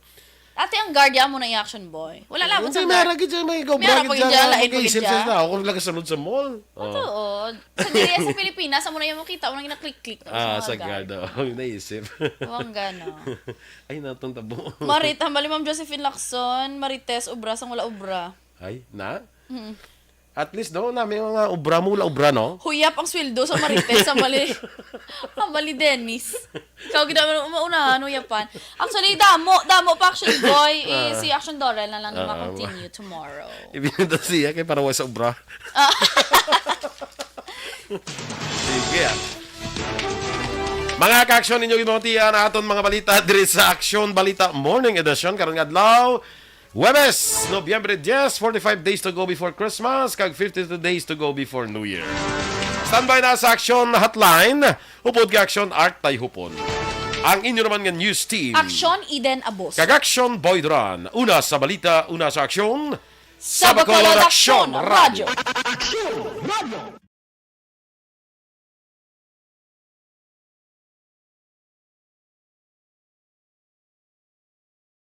Ate, ang guard, amo na i-action, boy. Wala labot sa Hindi, guard. meron gid siya, may May ara gid pa gid siya, dyan, lain pa gid mag-isip dyan. siya na ako kung nagasulod sa mall. Oh. Tuod. Sa diri sa Pilipinas, amo na yung makita, unang ginaklik-klik. Ah, sa guard, oh. Naisip. Huwag gano. Ay, natong tabo. Marit, hambali Ma'am Josephine Lacson, Marites, obra sang wala obra. Ay, na? At least, no, na may mga obra mo, wala obra, no? Huyap ang sweldo sa Marites, sa mali. Ang mali, Dennis. Ikaw, gid mo maunahan, huyapan. Actually, damo, damo pa, actually, boy. Eh, Ah. Si Action Dorel na lang Ah, ma-continue tomorrow. Ibinida siya kay para sa obra. Sige, ah. Mga ka-action, ninyo ginutian aton mga balita diri sa Action Balita Morning Edition karong adlaw. Huwebes, Nobyembre diyes, forty-five days to go before Christmas, kag fifty-two days to go before New Year. Standby na sa Action Hotline, upod kay Action Art Tayhupon. Ang inyo naman nga news team. Action Eden Abos. Kag Action Boy Duran. Una sa balita, una sa aksyon. Sa Bacolod Action Radyo. Action Radio.